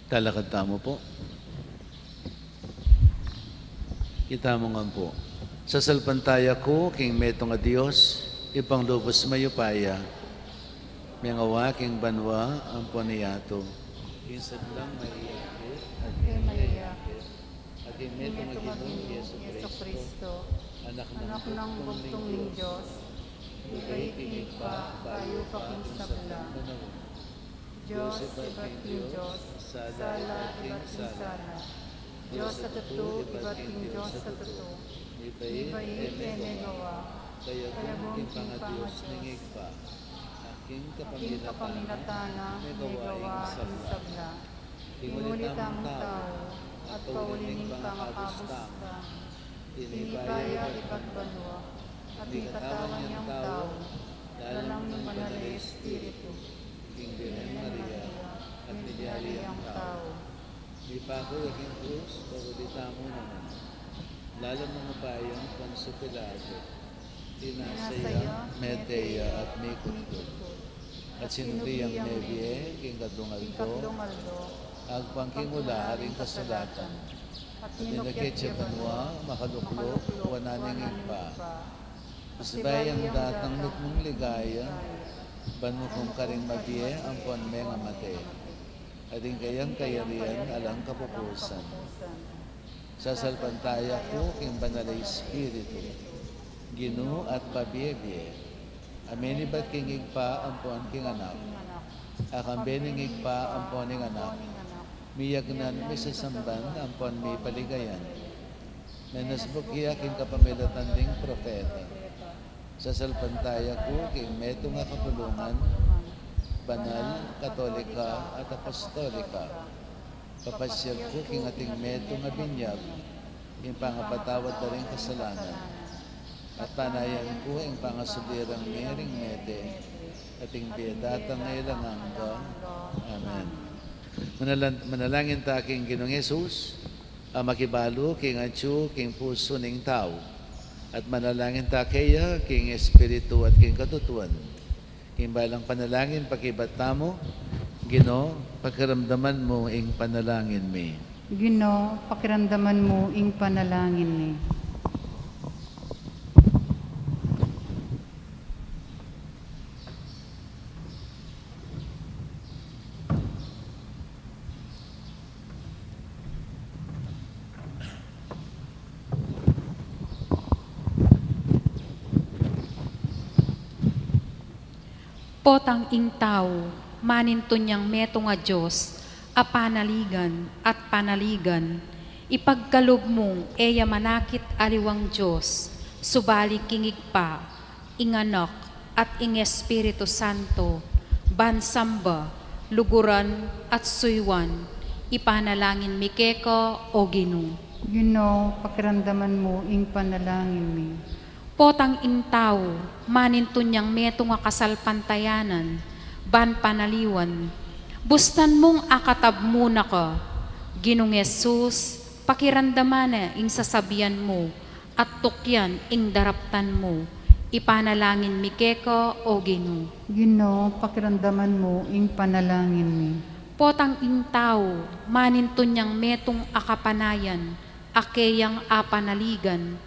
Talakad tamu pu. Itamu ngan pu. Sasalpantaya ku king metung a Dios, Ibpang lubus mayupaya, mengawa king banua ampon yatu. King sablang maliapit, at king maliapit, at king metung a Ginung Jesucristo, Anak nang bugtung ning Dios, mibait king Ibpa bayu pa king sablang panaun. Dios ibat king Dios, sala ibat king sala, Dios a tutu ibat king Dios a tutu, mibait e megawa, kayabe king panga-Dios ning Ibpa, a king kapamilatan na megawa ing sabla. King uli tamung tau, at pauli ning pangakabus tamu, tinibaya ibat banua, at ing katawan yang tau, lalam ning Banal a Espiritu, king Birhen Maria, at milyari yang tau. Mipaku ya king krus, pauli tamu naman. Lalam ning upayang pansupilagu, tinasa ya, mete ya, at mikutku. At sinubli yang mebie king katlung aldo, agpang king ula ring kasulatan. At minukit ya banua, makalukluk wanan ning Ibpa. Pasibayu yang datang mitmung ligaya, ban mukum karing mabie ampon mengamate. At ing kayang kayarian alang kapupusan. Sasalpantaya ku king Banal a Espiritu, Ginu at pabie-bie, a menibat king Ibpa ampon king Anak, a kambe ning Ibpa ampon ning Anak, miyagnan, misasamban ampon mipaligayan. Menasbuk ya king kapamilatan ding propeta. Sasalpantaya ku king metung a kapulungan, banal, katolika, at apostolika. Papasiag ku king ating metung a binyag, ing pangapatawad da ring kasalanan. At panayan ku ing pangasubli rang mie ring mete, at ing bie datang alang angga. Amen. Manalan-, manalangin ta king Ginung Jesus, a makibalu king atyu king pusu ning tau. At manalangin ta keya king espiritu at king katutuan. King balang panalangin, pakibat tamu: Ginu, pakiramdaman mu ing panalangin mi. Ginu, pakiramdaman mu ing panalangin mi. Potang ing tau, manintun yang metung a Dios a panaligan at panaligan, ipagkalub mung e ya manakit aliwang Dios, subali king Ibpa, ing Anak, at ing Espiritu Santo, ban samba, luguran, at suyuan, ipanalangin mi keka, o Ginu. Ginu, pakiramdaman mu ing panalangin mi. Potang ing tau, manintun yang metung a kasalpantayanan, ban panaliwan, bustan mung akatab mu na ka, Ginung Jesus, pakiramdaman na ing sasabian mu, at tukyan ing daraptan mu, ipanalangin mi keka, o Ginu. Ginu, pakiramdaman mu ing panalangin mi. Potang ing tau, manintun yang metung a kapanayan, a keyang apanaligan,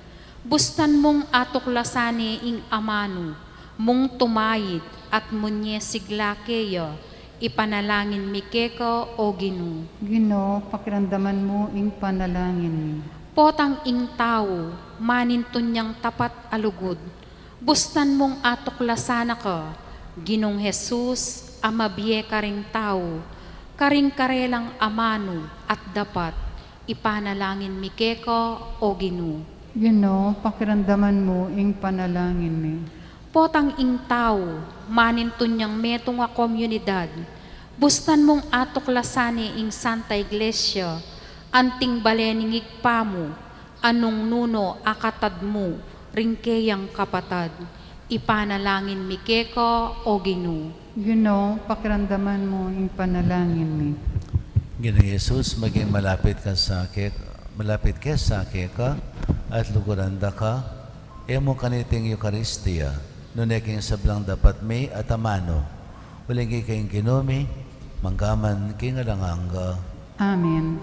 bustan mung atuklasan ne ing amanu mung tumayit at munye sigla keya, ipanalangin mi keka, o Ginu. Ginu, pakiramdaman mu ing panalangin mi. Potang ing tau, manintun yang tapat a lugud, bustan mung atuklasan na ka, Ginung Jesus, a mabie karing tau, karing karelang amanu at dapat, ipanalangin mi keka, o Ginu. Ginu, pakiramdaman mu ing panalangin mi. Potang ing tau, manintun yang metung a komunidad, bustan mung atuklasan ne ing Santa Iglesia, anting bale ning Ibpa mu, a nung nunu akatad mu ring keyang kapatad, ipanalangin mi keka, o Ginu. Ginu, pakiramdaman mu ing panalangin mi. Ginung Jesus, maging malapit ka sa ke-, malapit ke sa keka, at luguran da ka, e mu kaniting Eukaristia, nune king sablang dapat mi at amanu, uling ika ing Ginu mi, mangga man king alang angga. Amen.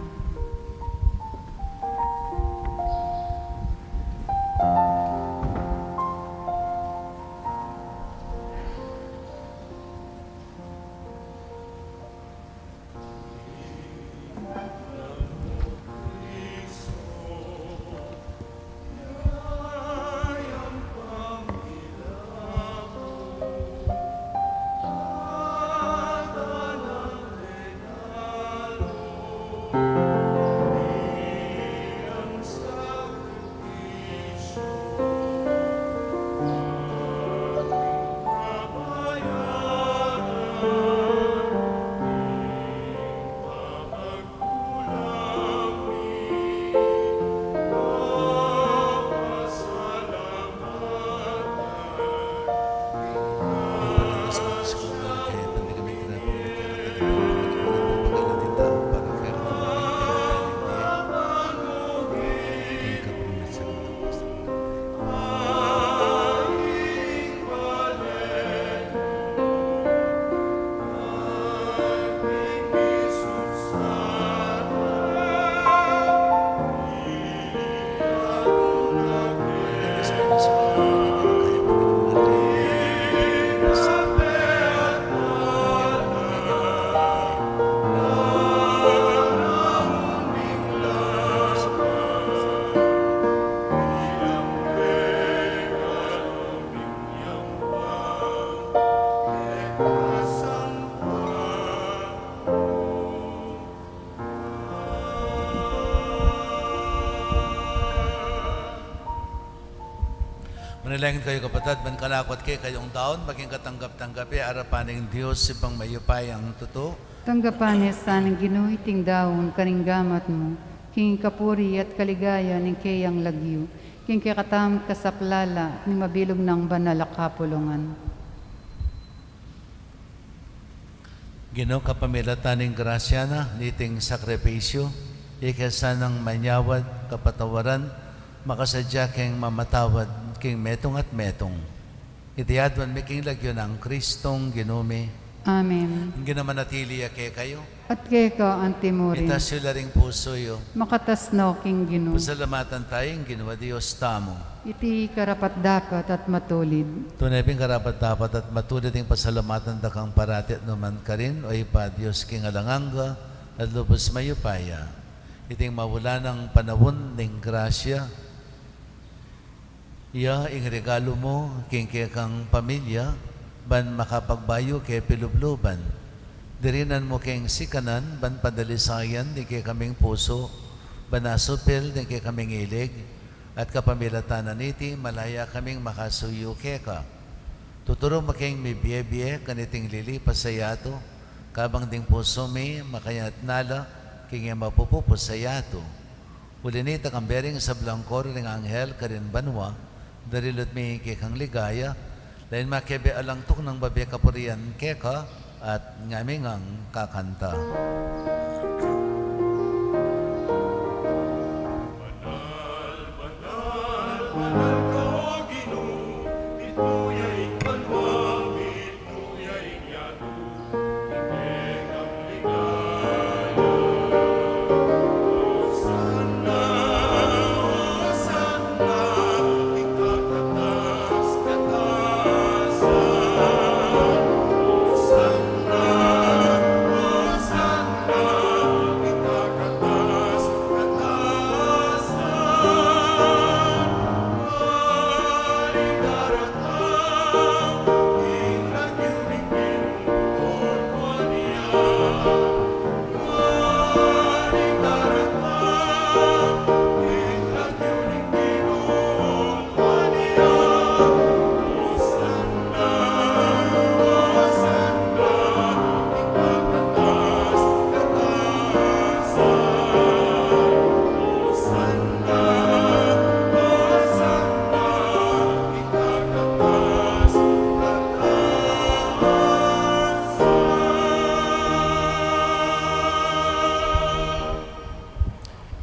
Manalangin kayu, kapatad, ban kanaku at kekayung daun maging katanggap-tanggap ya arapan ning Dios, Ibpang mayupayang tutu. Tanggapan na sa ning Ginu iting daun karing gamat mu, king kapurian at kaligayan ning keyang lagyu, king kekatamung kasaplalan ning mabilug nang banal a kapulungan. Ginu, kapamilatan ning grasya na niting sakripisyu, ika sanang manyawad, kapatawaran, makasadya keng mamatawad king metung at metung. Iti aduan mi king lagyu nang Kristong Ginu mi. Amen. Ing Ginu manatili ya kekayu. At keka antimurin. Itas yu la ring pusu yu. Makatas no king Ginu. Pasalamatan tayu ing Ginu a Dios tamu. Iti karapat-dapat at matulid. Tune pin karapat-dapat at matulid ing pasalamatan da kang parati at nukarin man, O Ibpa, Dios king alang angga at lubus mayupaya. Iting maulagang panaun ning grasya ya, ing regalu mu king kekang pamilya, ban makapagbayu ke pilubluban. Dirinan mu keng sikanan ban padalisayan ding kekaming pusu, ban asupil ding kekaming ilig, at kapamilatan na niti malaya kaming makasuyu keka. Tuturu mu keng mibie-bie kaniting lilipas a yatu, kabang ding pusu mi makayatna la king e mapupupus a yatu. Uli nita, kambe ring sablang koro ring anghel karin banua, darilut mi kekang ligaya, lain makebe alang tuknang babie kapurian keka, at ngami ngang kakanta. Banal, banal, banal ka, O Ginu, mitmu ya ing banua, mitmu ya ing yatu.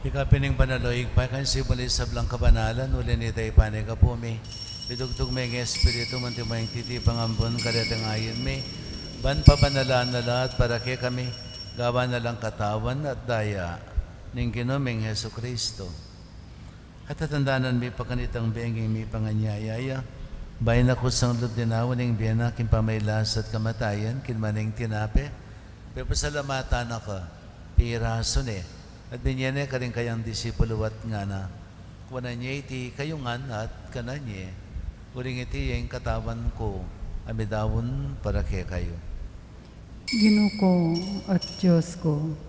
Ika pin ing banal, O Ibpa, ika ing sibul ning sablang kabanalan, uli nita ipanyawad mu pu mi, idugtug mu ing Espiritu mu, anti mo ing titipang ambun karetang ain mi, ban pabanalan na la at para kekami gawan na lang katawan at daya ning Ginu ming Jesucristo. Katatandanan mi pa kanitang bengi ing mipanganyaya ya, bayu na kusang lub dinaun ing bie na king pamagkasakit at kamatayan, kinua ne ing tinape, pepasalamatan na ka, pirasu ne, at binie ne karing kayang disipulu at ngana: Kuanan ye iti kayu ngan at kanan ye, uling iti ya ing katawan ku a midaun para kekayu. Ginu ku at Dios ku.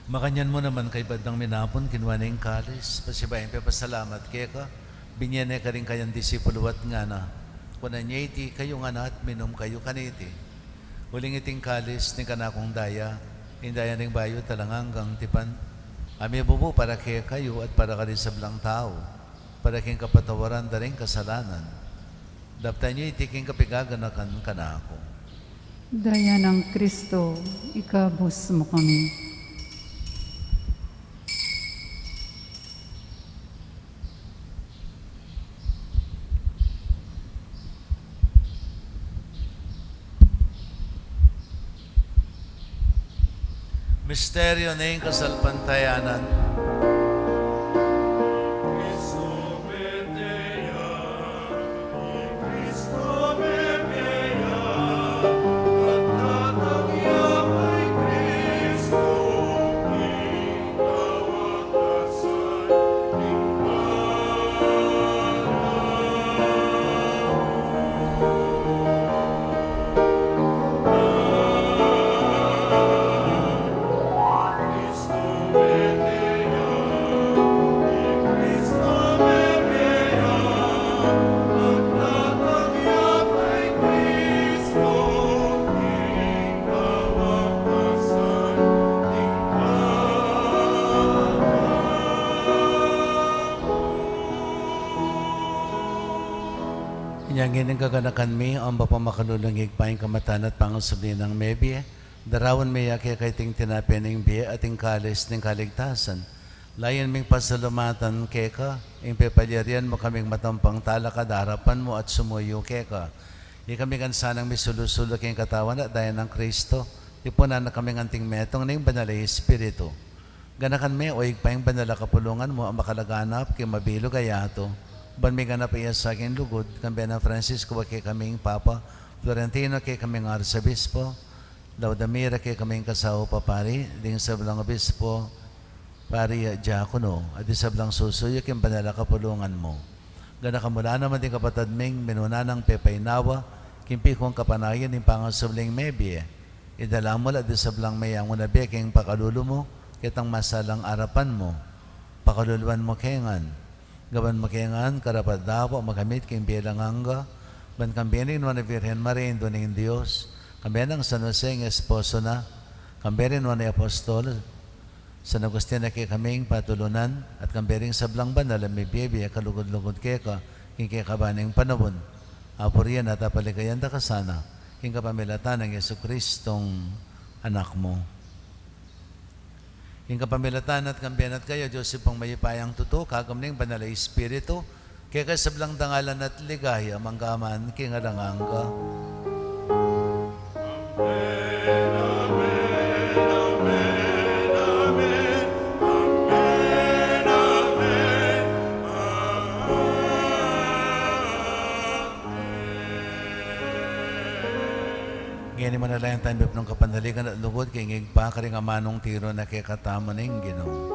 Makanyan mu naman, kaybat dang minapun, kinua ne ing kalis, pasibayu yang pepasalamat keka, binie ne karing kayang disipulu at ngana: Kuanan ye iti kayu ngan at minum kayu kaniti. Uling iti ing kalis ning kanakung daya, ing daya ning bayu at alang anggang tipan, a mibubu para kekayu at para karing sablang tau, para king kapatawaran da ring kasalanan. Daptan ye iti king kapaganakan kanaku. Daya nang Kristo, ikabus mu kami. Misteryu ning kasalpantayanan. Inya ngeni gaganakan mi, Ibpa, ing makalulung Ibpa, ing kamatayan at pangasubli nang mebie. Daraun mi ya keka iting tinape ning bie at ing kalis ning kaligtasan. Layun ming pasalamatan keka ing pepalyarian mu kaming matampang talakad king arapan mu at sumuyu keka. Ikami ngan sanang misulu-sulu king katawan at daya nang Kristo, tipunan na kaming anting metung ning Banal a Espiritu. Ganakan me, o Ibpa, ing banal a kapulungan mu a makalaganap king mabilug a yatu, ban miganap ya sa king lugud, kambe nang Francisco a kekaming Papa, Florentino a kekaming Arsobispo, Laudamira a kekaming kasaup a pari, ding sablang obispo, pari at diakono, at ding sablang susuyu king banal a kapulungan mu. Ganakan mu la naman ding kapatad ming minuna nang pepainawa king pikung kapanayan ning pangasubling mebie. Idala mu la ding sablang meyangu na bie king pakalulu mu, ketang masalang arapan mu. Pakaluluan mu ke ngan. Gawan mu ke ngan karapat-dapat makamit king bie alang angga, ban kambe ning Nuan a Virgen Maria, Indu ning Dios, kambe nang San Jose ing esposo na, kambe ring Nuan a Apostol, San Agustin a kekaming patulunan, at kambe ring sablang banal a mibie-bie kalugud-lugud keka, king kekaban ning panaun. Apurian at apaligayan da ka sana, king kapamilatan nang Jesucristong Anak mu. King kapamilatan na at kambe na at kaya, Dios Ibpang mayupayang tutu, kagum ning Banal a Espiritu, keka ing sablang dangalan at ligaya, mangga man king alang angga. Amen, amen, amen, amen. Amen, amen. Ngeni manalangin tamu king kapanaligan at lugud king Ibpa, karing amanung tiru na kekatamu ning Ginu.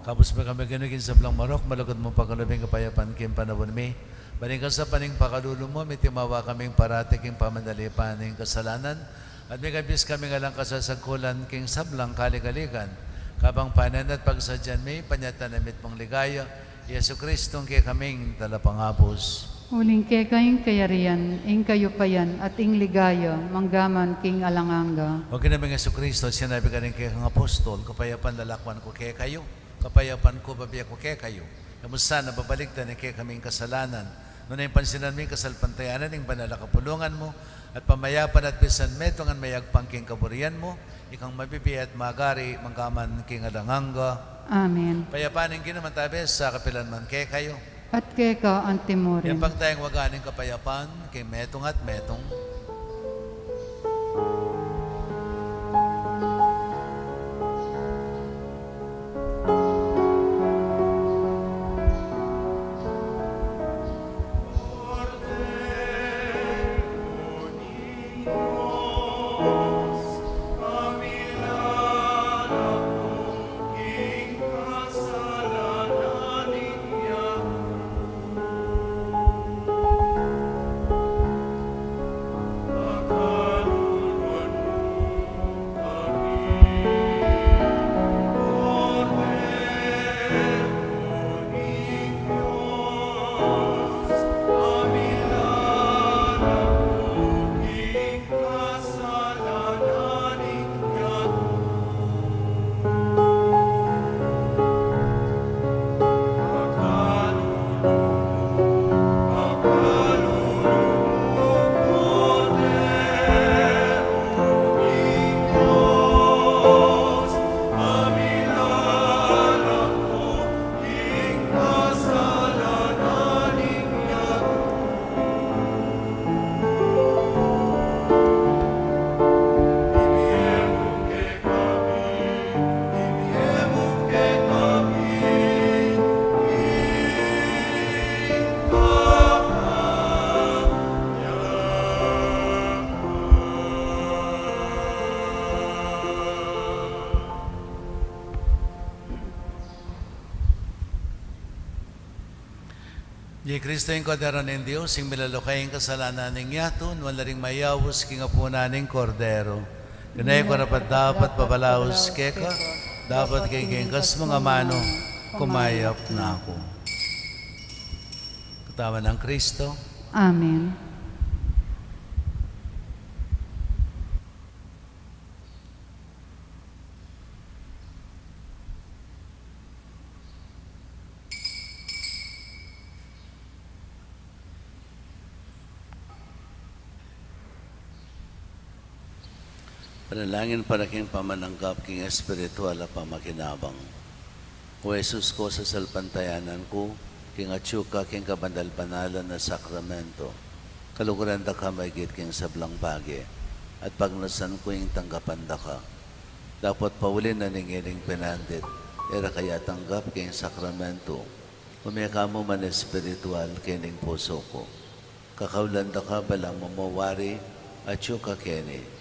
Kabus mu kami, Ginu, king sablang marok, malugud mung pakalub ing kapayapan king panaun mi. Ban king kasapan ning pakalulu mu, mitimawa kaming parati king pamanalipan ning kasalanan, at mikabus kaming alang kasasagkulan king sablang kaligaligan. Kabang panenayan at pagsadyan mi, panyatang na mitmung ligaya, Jesucristo a kekaming Talapangabus. Uling keka ing kayarian, ing kayupayan, at ing ligaya, mangga man king alang angga. O Ginu ming Jesucristo, sinabi mu karing kekang apostol, kapayapan lalakwan ku kekayu, kapayapan ku bibie ku kekayu. E mu sana babalikdan ing kekaming kasalanan, nune ing pansinan mu ing kasalpantayanan ning banal a kapulungan mu, at pamayapan at pisan metung ngan mayagpang king kaburian mu, ikang mabibie at magari mangga man king alang angga. Amen. Kapayapan ning Ginu mantabi sa kapilan man kekayu. At keka antimurin. Yampang tayang waga ning kapayapan king metung at metung. Jesu Kristo, ing Kordero ning Dios, ing milalukay king kasalanan ning yatu, nuan la ring mayaus king apunan ning Kordero. Kanu ku karapat-dapat papalaus keka, dapot king kekang mung amanu, kumayap na ku. Katawan nang Kristo. Amen. Panalangin para king pamananggap king espiritual a pamakinabang. O Jesus ku, sasalpantayanan ku king atyu ka king kabanal-banalan a sakramento. Kaluguran da ka maigit king sablang bage, at pagnasan ku ing tanggapan da ka. Dapot pauli na ning ining penandit, e ra ka atanggap king sakramento, ume ka mu man espiritual king pusu ku. Kakaulan da ka balang mamawari, atyu ka keni,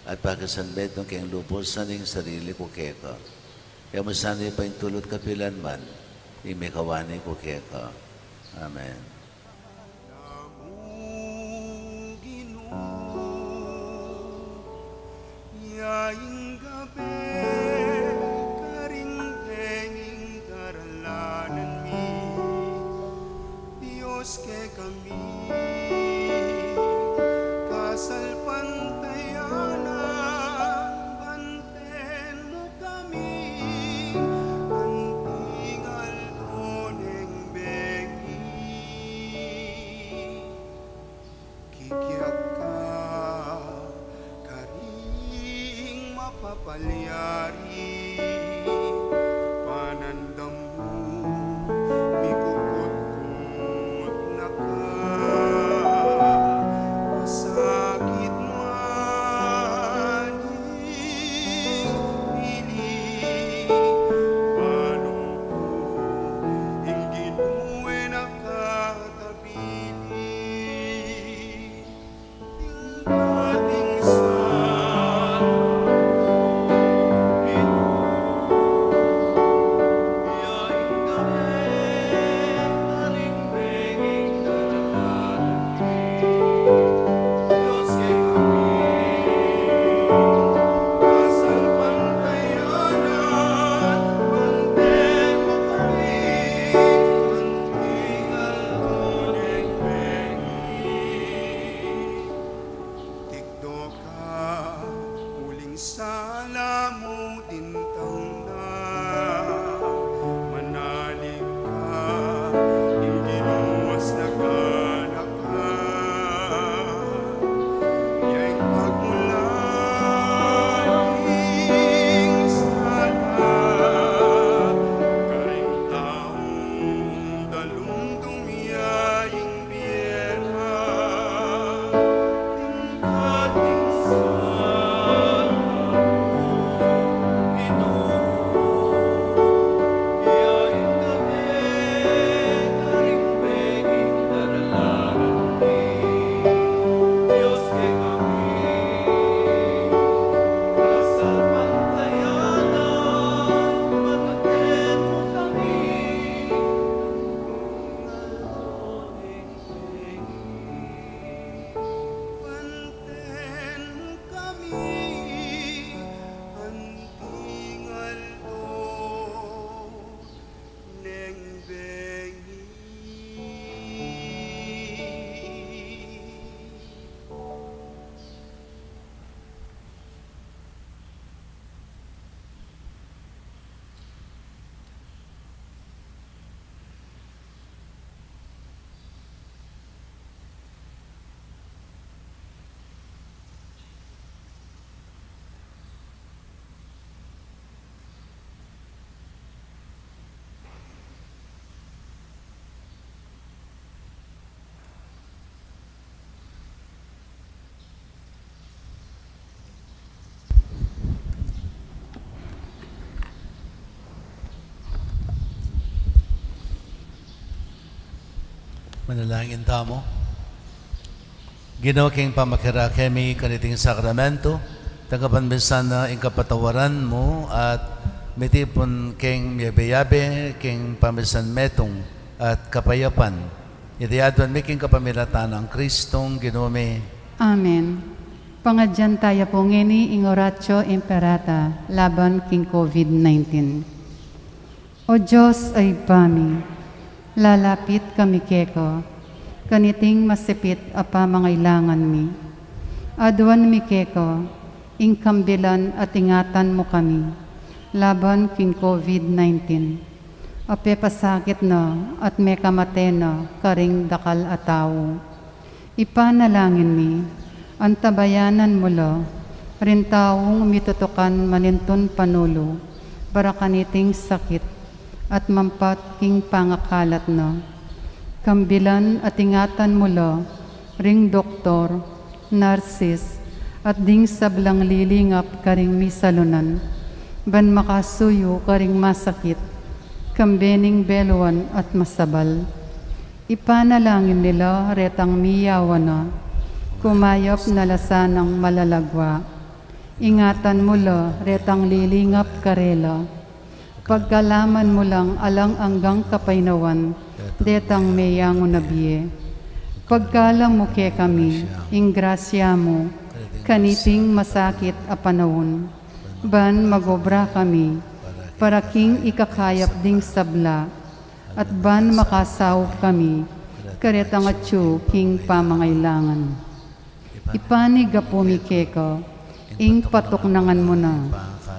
at pakisanmetung ke king lubus ing sarili ku keka. E mu sana paintulut kapilan man ing mikawani ku keka. Amen. Namu Ginu, yaing gabe karing benging daralanan mi, Dios kekami, kasalpantayanan, banten mu kami, anting aldo neng bengi. Kikiak ka karing mapapalyari, panandam mu mikukutkut na ka, masakit man ing piling, balu ku ing Ginu e na ka tabili. Tikdo ka uling sala mu dintang na, manalig ka, ing Ginu asnagan na ka. Yaing pagmulan ning sala karing taung dalumdum ya ing Banten mu kami, anting aldo neng bengi. Manalangin tamu. Ginu, king pamakirake mi kaniting sakramento, tanggapan mi sana ing kapatawaran mu at mitipun keng miyabe-yabe king pamisanmetung at kapayapan. Iti aduan mi king kapamilatan nang Kristong Ginu mi. Amen. Pangadyan taya pu ngeni ing Oratio Imperata laban king COVID nineteen. O Dios a Ibpa mi, lalapit kami keka kaniting masipit a pamangailangan mi. Aduan mi keka ing kambilan at ingatan mu kami laban king COVID nineteen a pepasakit na at mekamate na karing dakal a tau. Ipanalangin mi, antabayanan mu la ring taung mitutukan manintun panulu para kaniting sakit at mampat king pangakalat na. Kambilan at ingatan mu la ring doktor, narsis, at ding sablang lilingap karing misalunan, ban makasuyu karing masakit, kambe ning beluan at masabal. Ipanalangin mi la retang miyawa na, kumayap na la sanang malalagwa. Ingatan mu la retang lilingap karela. Pagkalaman mu lang alang anggang kapaynawan detang meyangu na bie. Pagkalam mu kekami ing grasya mu kaniting masakit a panaun, ban magobra kami para king ikakayap ding sabla, at ban makasaup kami karetang atyu king pamangailangan. Ipanigapu mi keka ing patuknangan mu na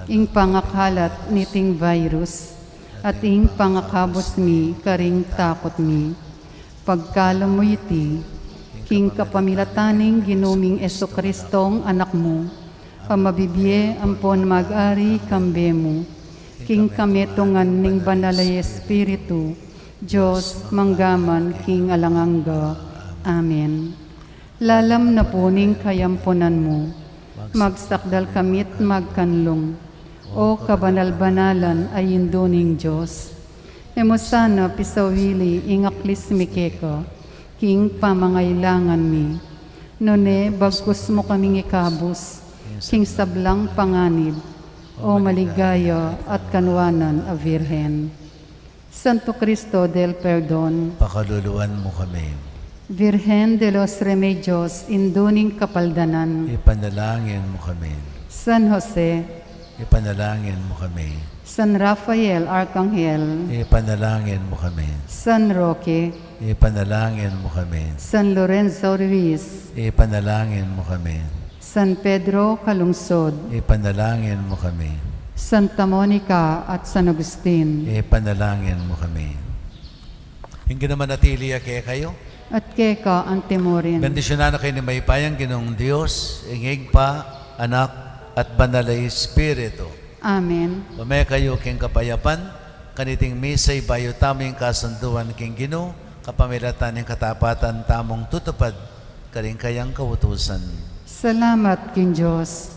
ing pangakalat niting virus at ing pangakabus mi karing takut mi. Pagkalam mu iti king kapamilatan ning Ginu ming Jesukristong Anak mu, a mabibie ampon mag-ari kambe mu king kametungan ning Banal a Espiritu, Dios, mangga man king alang angga. Amen. Lalam na pu ning kayampunan mu, magsakdal kami't magkanlung, O kabanal-banalan a Indu ning Dios. E mu sana pisawili ing aklis mi keka king pamangailangan mi, nune bagkus mu kaming ikabus king sablang panganib, O maligaya at kanuanan a Virgen. Santo Cristo del Perdon, pakaluluan mu kami. Virgen de los Remedios, Indu ning Kapaldanan, ipanalangin mu kami. San Jose, ipanalangin mu kami. San Rafael Arcangel, ipanalangin mu kami. San Roque, ipanalangin mu kami. San Lorenzo Ruiz, ipanalangin mu kami. San Pedro Calungsod, ipanalangin mu kami. Santa Monica at San Agustin, ipanalangin mu kami. Ing Ginu manatili ya kekayu. At keka antimurin. Bendisyunan na kayu ning mayupayang Ginung Dios, ing Ibpa, Anak, at Banal a Espiritu. Amen. Lume kayu king kapayapan. Kaniting misa ibayu tamu ing kasunduan king Ginu, kapamilatan ning katapatan tamung tutupad karing kayang kautusan. Salamat king Dios.